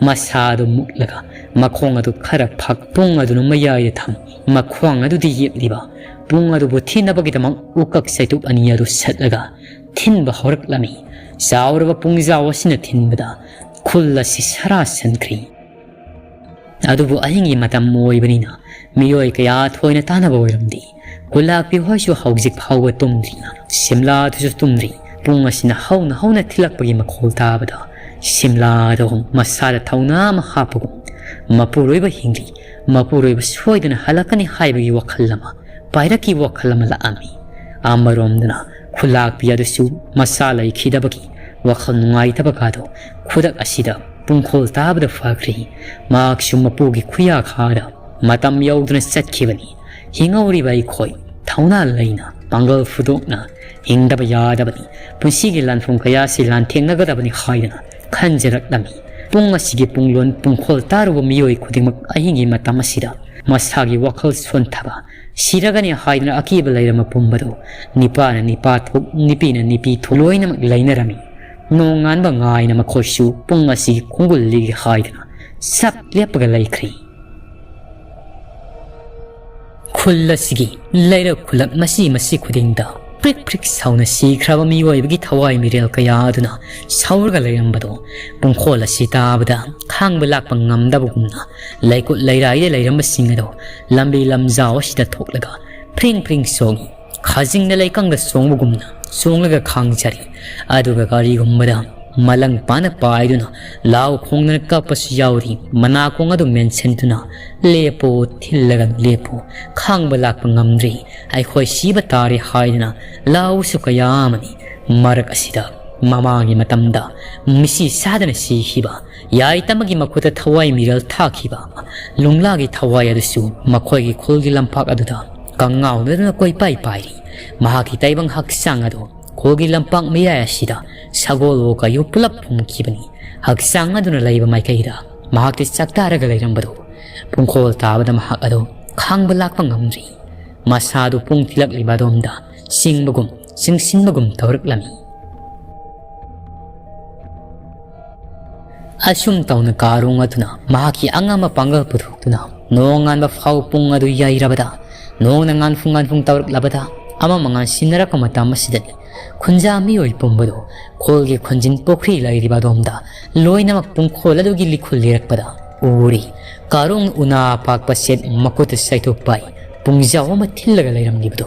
ꯃꯁꯥꯗꯨ ꯃꯨꯛꯂꯒ ꯃꯈꯣꯡ ꯑꯗꯨ ꯈꯔ ꯐꯛ ꯄꯨꯡ ꯑꯗꯨꯅ ꯃꯌꯥꯏꯗ ꯊꯝ ꯃꯈꯣꯡ ꯑꯗꯨꯗꯤ ꯌꯦꯛꯂꯤꯕ ꯄꯨꯡ ꯑꯗꯨꯕꯨ ꯊꯤꯅꯕꯒꯤꯗꯃꯛ ꯎꯀꯛ ꯆꯩꯇꯨꯞ ꯑꯅꯤ ꯑꯗꯨ ꯁꯠꯂꯒ ꯊꯤꯟꯕ ꯍꯧꯔꯛꯂꯝꯃꯤ꯫ ꯆꯥꯎꯔꯕ ꯄꯨꯡꯖꯥꯎ ꯑꯁꯤꯅ ꯊꯤꯟꯕꯗ ꯈꯨꯜ ꯑꯁꯤ ꯁꯔꯥ ꯁꯟꯈ꯭ꯔꯤ꯫ ꯑꯗꯨꯕꯨ ꯑꯍꯤꯡꯒꯤ ꯃꯇꯝ ꯑꯣꯏꯕꯅꯤꯅ ꯃꯤꯑꯣꯏ ꯀꯌꯥ ꯊꯣꯏꯅ ꯇꯥꯅꯕ ꯑꯣꯏꯔꯝꯗꯦ꯫ ꯈꯨꯜꯂꯥꯛꯄꯤ ꯍꯣꯏꯁꯨ ꯍꯧꯖꯤꯛ ꯐꯥꯎꯕ ꯇꯨꯝꯗ꯭ꯔꯤ꯫ ꯁꯤꯝꯂꯥꯗꯨꯁꯨ ꯇꯨꯝꯗ꯭ꯔꯤ꯫ ꯄꯨꯡ ꯑꯁꯤꯅ ꯍꯧꯅ ꯍꯧꯅ ꯊꯤꯜꯂꯛꯄꯒꯤ ꯃꯈꯣꯜ ꯇꯥꯕꯗ ꯁꯤꯝꯂꯥꯗ ꯃꯁꯥꯗ ꯊꯧꯅꯥ ꯑꯃ ꯍꯥꯞꯄꯒꯨꯝ ꯃꯄꯨꯔꯣꯏꯕ ꯍꯤꯡꯂꯤ, ꯃꯄꯨꯔꯣꯏꯕ ꯁꯣꯏꯗꯅ ꯍꯜꯂꯛꯀꯅꯤ ꯍꯥꯏꯕꯒꯤ ꯋꯥꯈꯜ ꯑꯃ, ꯄꯥꯏꯔꯛꯀꯤ ꯋꯥꯈꯜ ꯑꯃ ꯂꯥꯛꯑꯝꯃꯤ꯫ ꯑꯃꯔꯣꯝꯗꯅ ꯈꯨꯜꯂꯥꯛꯄꯤ ꯑꯗꯨꯁꯨ ꯃꯁꯥ ꯂꯩꯈꯤꯗꯕꯒꯤ ꯋꯥꯈꯜ ꯅꯨꯡꯉꯥꯏꯇꯕꯒꯗꯣ ꯈꯨꯗꯛ ꯑꯁꯤꯗ ꯄꯨꯡꯈꯣꯜ ꯇꯥꯕꯗ ꯐꯈ꯭ꯔꯦ꯫ ꯃꯍꯥꯛꯁꯨ ꯃꯄꯨꯒꯤ ꯈꯨꯌꯥꯈꯥꯗ ꯃꯇꯝ ꯌꯧꯗꯨꯅ ꯆꯠꯈꯤꯕꯅꯤ꯫ ꯍꯤꯡꯍꯧꯔꯤꯕ ꯑꯩꯈꯣꯏ ꯊꯧꯅꯥ ꯂꯩꯅ ꯄꯥꯡꯒꯜ ꯐꯨꯗꯣꯛꯅ ꯍꯤꯡꯗꯕ ꯌꯥꯗꯕꯅꯤ꯫ ꯄꯨꯟꯁꯤꯒꯤ ꯂꯥꯟꯐꯝ ꯀꯌꯥꯁꯤ ꯂꯥꯟꯊꯦꯡꯅꯒꯗꯕꯅꯤ ꯍꯥꯏꯗꯅ ꯈꯟꯖꯔꯛꯂꯝꯃꯤ꯫ ꯄꯨꯡ ꯑꯁꯤꯒꯤ ꯄꯨꯡꯂꯣꯟ ꯄꯨꯡꯈꯣꯜ ꯇꯥꯔꯨꯕ ꯃꯤꯑꯣꯏ ꯈꯨꯗꯤꯡꯃꯛ ꯑꯍꯤꯡꯒꯤ ꯃꯇꯝ ꯑꯁꯤꯗ ꯃꯁꯥꯒꯤ ꯋꯥꯈꯜ ꯁꯣꯟꯊꯕ, ꯁꯤꯔꯒꯅꯤ ꯍꯥꯏꯗꯨꯅ ꯑꯀꯤꯕ ꯂꯩꯔꯝꯕ ꯄꯨꯝꯕꯗꯨ ꯅꯤꯄꯥꯅ ꯅꯤꯄꯥ ꯊꯣꯛ, ꯅꯤꯄꯤꯅ ꯅꯤꯄꯤ ꯊꯣꯛ ꯂꯣꯏꯅꯃꯛ ꯂꯩꯅꯔꯝꯃꯤ꯫ ꯅꯣꯡꯉꯥꯟꯕ ꯉꯥꯏꯅ ꯃꯈꯣꯏꯁꯨ ꯄꯨꯡ ꯑꯁꯤꯒꯤ ꯈꯣꯡꯒꯨꯜ ꯂꯤꯒꯦ ꯍꯥꯏꯗꯨꯅ ꯆꯞ ꯂꯦꯞꯄꯒ ꯂꯩꯈ꯭ꯔꯤ꯫ ꯈꯨꯜ ꯑꯁꯤꯒꯤ ꯂꯩꯔꯛ ꯈꯨꯜꯂꯛ ꯃꯁꯤ ꯃꯁꯤ ꯈꯨꯗꯤꯡꯗ ꯄ꯭ꯔꯤꯛ ꯄ꯭ꯔꯤꯛ ꯁꯥꯎꯅ ꯁꯤꯈ꯭ꯔꯕ ꯃꯤꯑꯣꯏꯕꯒꯤ ꯊꯋꯥꯏ ꯃꯤꯔꯦꯜ ꯀꯌꯥ ꯑꯗꯨꯅ ꯁꯥꯎꯔꯒ ꯂꯩꯔꯝꯕꯗꯣ ꯄꯨꯡꯈꯣꯜ ꯑꯁꯤ ꯇꯥꯕꯗ ꯈꯥꯡꯕ ꯂꯥꯛꯄ ꯉꯝꯗꯕꯒꯨꯝꯅ ꯂꯩꯀꯨꯠ ꯂꯩꯔꯥꯏꯗ ꯂꯩꯔꯝꯕꯁꯤꯡ ꯑꯗꯣ ꯂꯝꯕꯤ ꯂꯝꯖꯥꯎ ꯑꯁꯤꯗ ꯊꯣꯛꯂꯒ ꯐ꯭ꯔꯤꯡ ꯐ꯭ꯔꯤꯡ ꯆꯣꯡꯉꯤ꯫ ꯈꯥꯖꯤꯡꯅ ꯂꯩꯀꯪꯗ ꯆꯣꯡꯕꯒꯨꯝꯅ ꯆꯣꯡꯂꯒ ꯈꯥꯡꯖꯔꯤ꯫ ꯑꯗꯨꯒ ꯀꯔꯤꯒꯨꯝꯕꯗ ꯃꯂꯪ ꯄꯥꯅ ꯄꯥꯏꯗꯨꯅ ꯂꯥꯎ ꯈꯣꯡꯗꯅ ꯀꯞꯄꯁꯨ ꯌꯥꯎꯔꯤ꯫ ꯃꯅꯥꯀꯣꯡ ꯑꯗꯨ ꯃꯦꯟꯁꯤꯟꯗꯨꯅ, "ꯂꯦꯞꯄꯣ, ꯊꯤꯜꯂꯒꯅꯨ, ꯂꯦꯞꯄꯣ, ꯈꯥꯡꯕ ꯂꯥꯛꯄ ꯉꯝꯗ꯭ꯔꯤ, ꯑꯩꯈꯣꯏ ꯁꯤꯕ ꯇꯥꯔꯦ" ꯍꯥꯏꯗꯨꯅ ꯂꯥꯎꯁꯨ ꯀꯌꯥ ꯑꯃꯅꯤ꯫ ꯃꯔꯛ ꯑꯁꯤꯗ ꯃꯃꯥꯡꯒꯤ ꯃꯇꯝꯗ ꯃꯤꯁꯤ ꯁꯥꯗꯅ ꯁꯤꯈꯤꯕ ꯌꯥꯏꯇꯃꯒꯤ ꯃꯈꯨꯠꯇ ꯊꯋꯥꯏ ꯃꯤꯔꯦꯜ ꯊꯥꯈꯤꯕ ꯂꯨꯡꯂꯥꯒꯤ ꯊꯋꯥꯏ ꯑꯗꯨꯁꯨ ꯃꯈꯣꯏꯒꯤ ꯈꯨꯜꯒꯤ ꯂꯝꯄꯥꯛ ꯑꯗꯨꯗ ꯀꯪꯉꯥꯎꯅꯗꯨꯅ ꯀꯣꯏꯄꯥꯏ ꯄꯥꯏꯔꯤ꯫ ꯃꯍꯥꯛꯀꯤ ꯇꯥꯏꯕꯪ ꯍꯛꯆꯥꯡ ꯑꯗꯨ ꯈꯨꯜꯒꯤ ꯂꯝꯄꯥꯛ ꯃꯌꯥꯏ ꯑꯁꯤꯗ ꯁꯒꯣꯜ ꯑꯣ ꯀꯌꯨ ꯄꯨꯂꯞ ꯐꯨꯝꯈꯤꯕꯅꯤ꯫ ꯍꯛꯆꯥꯡ ꯑꯗꯨꯅ ꯂꯩꯕ ꯃꯥꯏꯀꯩꯗ ꯃꯍꯥꯛꯇꯤ ꯆꯥꯛꯇꯥꯔꯒ ꯂꯩꯔꯝꯕꯗꯨ ꯄꯨꯡꯈꯣꯜ ꯇꯥꯕꯗ ꯃꯍꯥꯛ ꯑꯗꯨ ꯈꯥꯡꯕ ꯂꯥꯛꯄ ꯉꯝꯗ꯭ꯔꯤ꯫ ꯃꯁꯥꯗꯨ ꯄꯨꯡ ꯊꯤꯜꯂꯛꯂꯤꯕ ꯑꯗꯣꯝꯗ ꯆꯤꯡꯕꯒꯨꯝ ꯆꯤꯡꯁꯤꯟꯕꯒꯨꯝ ꯇꯧꯔꯛꯂꯝꯃꯤ꯫ ꯑꯁꯨꯝ ꯇꯧꯅ ꯀꯥꯔꯣꯡ ꯑꯗꯨꯅ ꯃꯍꯥꯛꯀꯤ ꯑꯉꯝꯕ ꯄꯥꯡꯒꯜ ꯄꯨꯊꯣꯛꯇꯨꯅ ꯅꯣꯡ ꯉꯥꯟꯕ ꯐꯥꯎ ꯄꯨꯡ ꯑꯗꯨ ꯌꯩꯔꯕꯗ, ꯅꯣꯡꯅ ꯉꯥꯟꯐꯨ ꯉꯥꯟꯐꯨ ꯇꯧꯔꯛꯂꯕꯗ, ꯑꯃ ꯃꯉꯥꯜ ꯁꯤꯟꯅꯔꯛꯄ ꯃꯇꯝ ꯑꯁꯤꯗꯅꯤ ꯈꯨꯟꯖꯥ ꯃꯤꯑꯣꯏ ꯄꯨꯝꯕꯗꯨ ꯈꯣꯜꯒꯤ ꯈꯨꯟꯖꯤꯟ ꯄꯨꯈ꯭ꯔꯤ ꯂꯩꯔꯤꯕ ꯑꯗꯣꯝꯗ ꯂꯣꯏꯅꯃꯛ ꯄꯨꯡꯈꯣꯜ ꯑꯗꯨꯒꯤ ꯂꯤꯈꯨꯜ ꯂꯤꯔꯛꯄꯗ ꯎꯔꯤ꯫ ꯀꯥꯔꯣꯡ ꯎꯅꯥ ꯑꯄꯥꯛꯄ ꯁꯦꯠ ꯃꯈꯨꯠꯇ ꯁꯩꯇꯨꯞ ꯄꯥꯏ ꯄꯨꯡꯖꯥꯎ ꯑꯃ ꯊꯤꯜꯂꯒ ꯂꯩꯔꯝꯂꯤꯕꯗꯨ,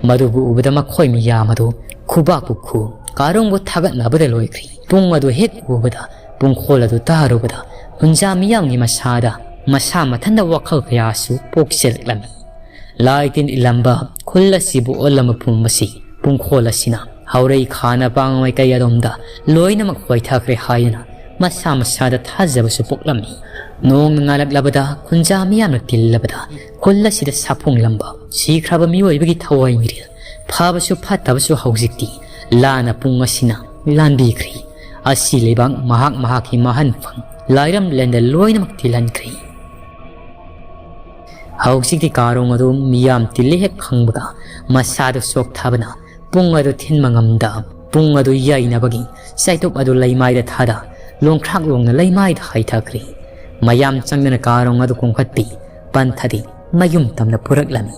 ꯃꯗꯨꯕꯨ ꯎꯕꯗ ꯃꯈꯣꯏ ꯃꯤꯌꯥꯝ ꯑꯗꯨ ꯈꯨꯕꯥꯛꯄꯨ ꯈꯨ, ꯀꯥꯔꯣꯡꯕꯨ ꯊꯥꯒꯠꯅꯕꯗ ꯂꯣꯏꯈ꯭ꯔꯤ꯫ ꯄꯨꯡ ꯑꯗꯨ ꯍꯦꯛ ꯎꯕꯗ, ꯄꯨꯡꯈꯣꯜ ꯑꯗꯨ ꯇꯥꯔꯨꯕꯗ ꯈꯨꯟꯖꯥ ꯃꯤꯌꯥꯝꯒꯤ ꯃꯁꯥꯗ ꯃꯁꯥ ꯃꯊꯟꯇ ꯋꯥꯈꯜ ꯀꯌꯥꯁꯨ ꯄꯣꯛꯆꯔꯛꯂꯝꯃꯤ꯫ ꯂꯥꯏ ꯇꯤꯟ ꯏꯜꯂꯝꯕ ꯈꯨꯜ ꯑꯁꯤꯕꯨ ꯑꯣꯜꯂꯝꯕ ꯄꯨꯝꯕꯁꯤ ꯄꯨꯡꯈꯣꯜ ꯑꯁꯤꯅ ꯍꯧꯔꯩ ꯈꯥꯅ ꯄꯥꯡ ꯃꯥꯏꯀꯩ ꯑꯗꯣꯝꯗ ꯂꯣꯏꯅꯃꯛ ꯋꯥꯏꯊꯈ꯭ꯔꯦ ꯍꯥꯏꯗꯨꯅ ꯃꯁꯥ ꯃꯁꯥꯗ ꯊꯥꯖꯕꯁꯨ ꯄꯣꯛꯂꯝꯃꯤ꯫ ꯅꯣꯡꯅ ꯉꯥꯜꯂꯛꯂꯕꯗ, ꯈꯨꯟꯖꯥ ꯃꯤꯌꯥꯝꯅ ꯇꯤꯜꯂꯕꯗ, ꯈꯨꯜ ꯑꯁꯤꯗ ꯁꯥꯐꯣꯡꯂꯝꯕ ꯁꯤꯈ꯭ꯔꯕ ꯃꯤꯑꯣꯏꯕꯒꯤ ꯊꯋꯥꯏ ꯃꯤꯔꯦꯜ, ꯐꯕꯁꯨ ꯐꯠꯇꯕꯁꯨ ꯍꯧꯖꯤꯛꯇꯤ ꯂꯥꯟꯅ ꯄꯨꯡ ꯑꯁꯤꯅ ꯂꯥꯟꯕꯤꯈ꯭ꯔꯦ꯫ ꯑꯁꯤ ꯂꯩꯕꯥꯛ ꯃꯍꯥꯛ ꯃꯍꯥꯛꯀꯤ ꯃꯍꯟꯐꯝ ꯂꯥꯏꯔꯝ ꯂꯦꯟꯗ ꯂꯣꯏꯅꯃꯛ ꯇꯤꯜꯍꯟꯈ꯭ꯔꯦ꯫ ꯍꯧꯖꯤꯛꯇꯤ ꯀꯥꯔꯣꯡ ꯑꯗꯨ ꯃꯤꯌꯥꯝ ꯇꯤꯜꯂꯤ ꯍꯦꯛ ꯈꯪꯕꯒ ꯃꯁꯥꯗꯨ ꯆꯣꯛꯊꯕꯅ ꯄꯨꯡ ꯑꯗꯨ ꯊꯤꯟꯕ ꯉꯝꯗ, ꯄꯨꯡ ꯑꯗꯨ ꯌꯩꯅꯕꯒꯤ ꯆꯩꯇꯨꯞ ꯑꯗꯨ ꯂꯩꯃꯥꯏꯗ ꯊꯥꯗ ꯂꯣꯡꯈ꯭ꯔꯥꯛ ꯂꯣꯡꯅ ꯂꯩꯃꯥꯏꯗ ꯍꯩꯊꯈ꯭ꯔꯦ꯫ ꯃꯌꯥꯝ ꯆꯪꯗꯅ ꯀꯥꯔꯣꯡ ꯑꯗꯨ ꯀꯣꯡꯈꯠꯄꯤ ꯄꯟꯊꯗꯤ ꯃꯌꯨꯝ ꯇꯝꯅ ꯄꯨꯔꯛꯂꯝꯃꯤ꯫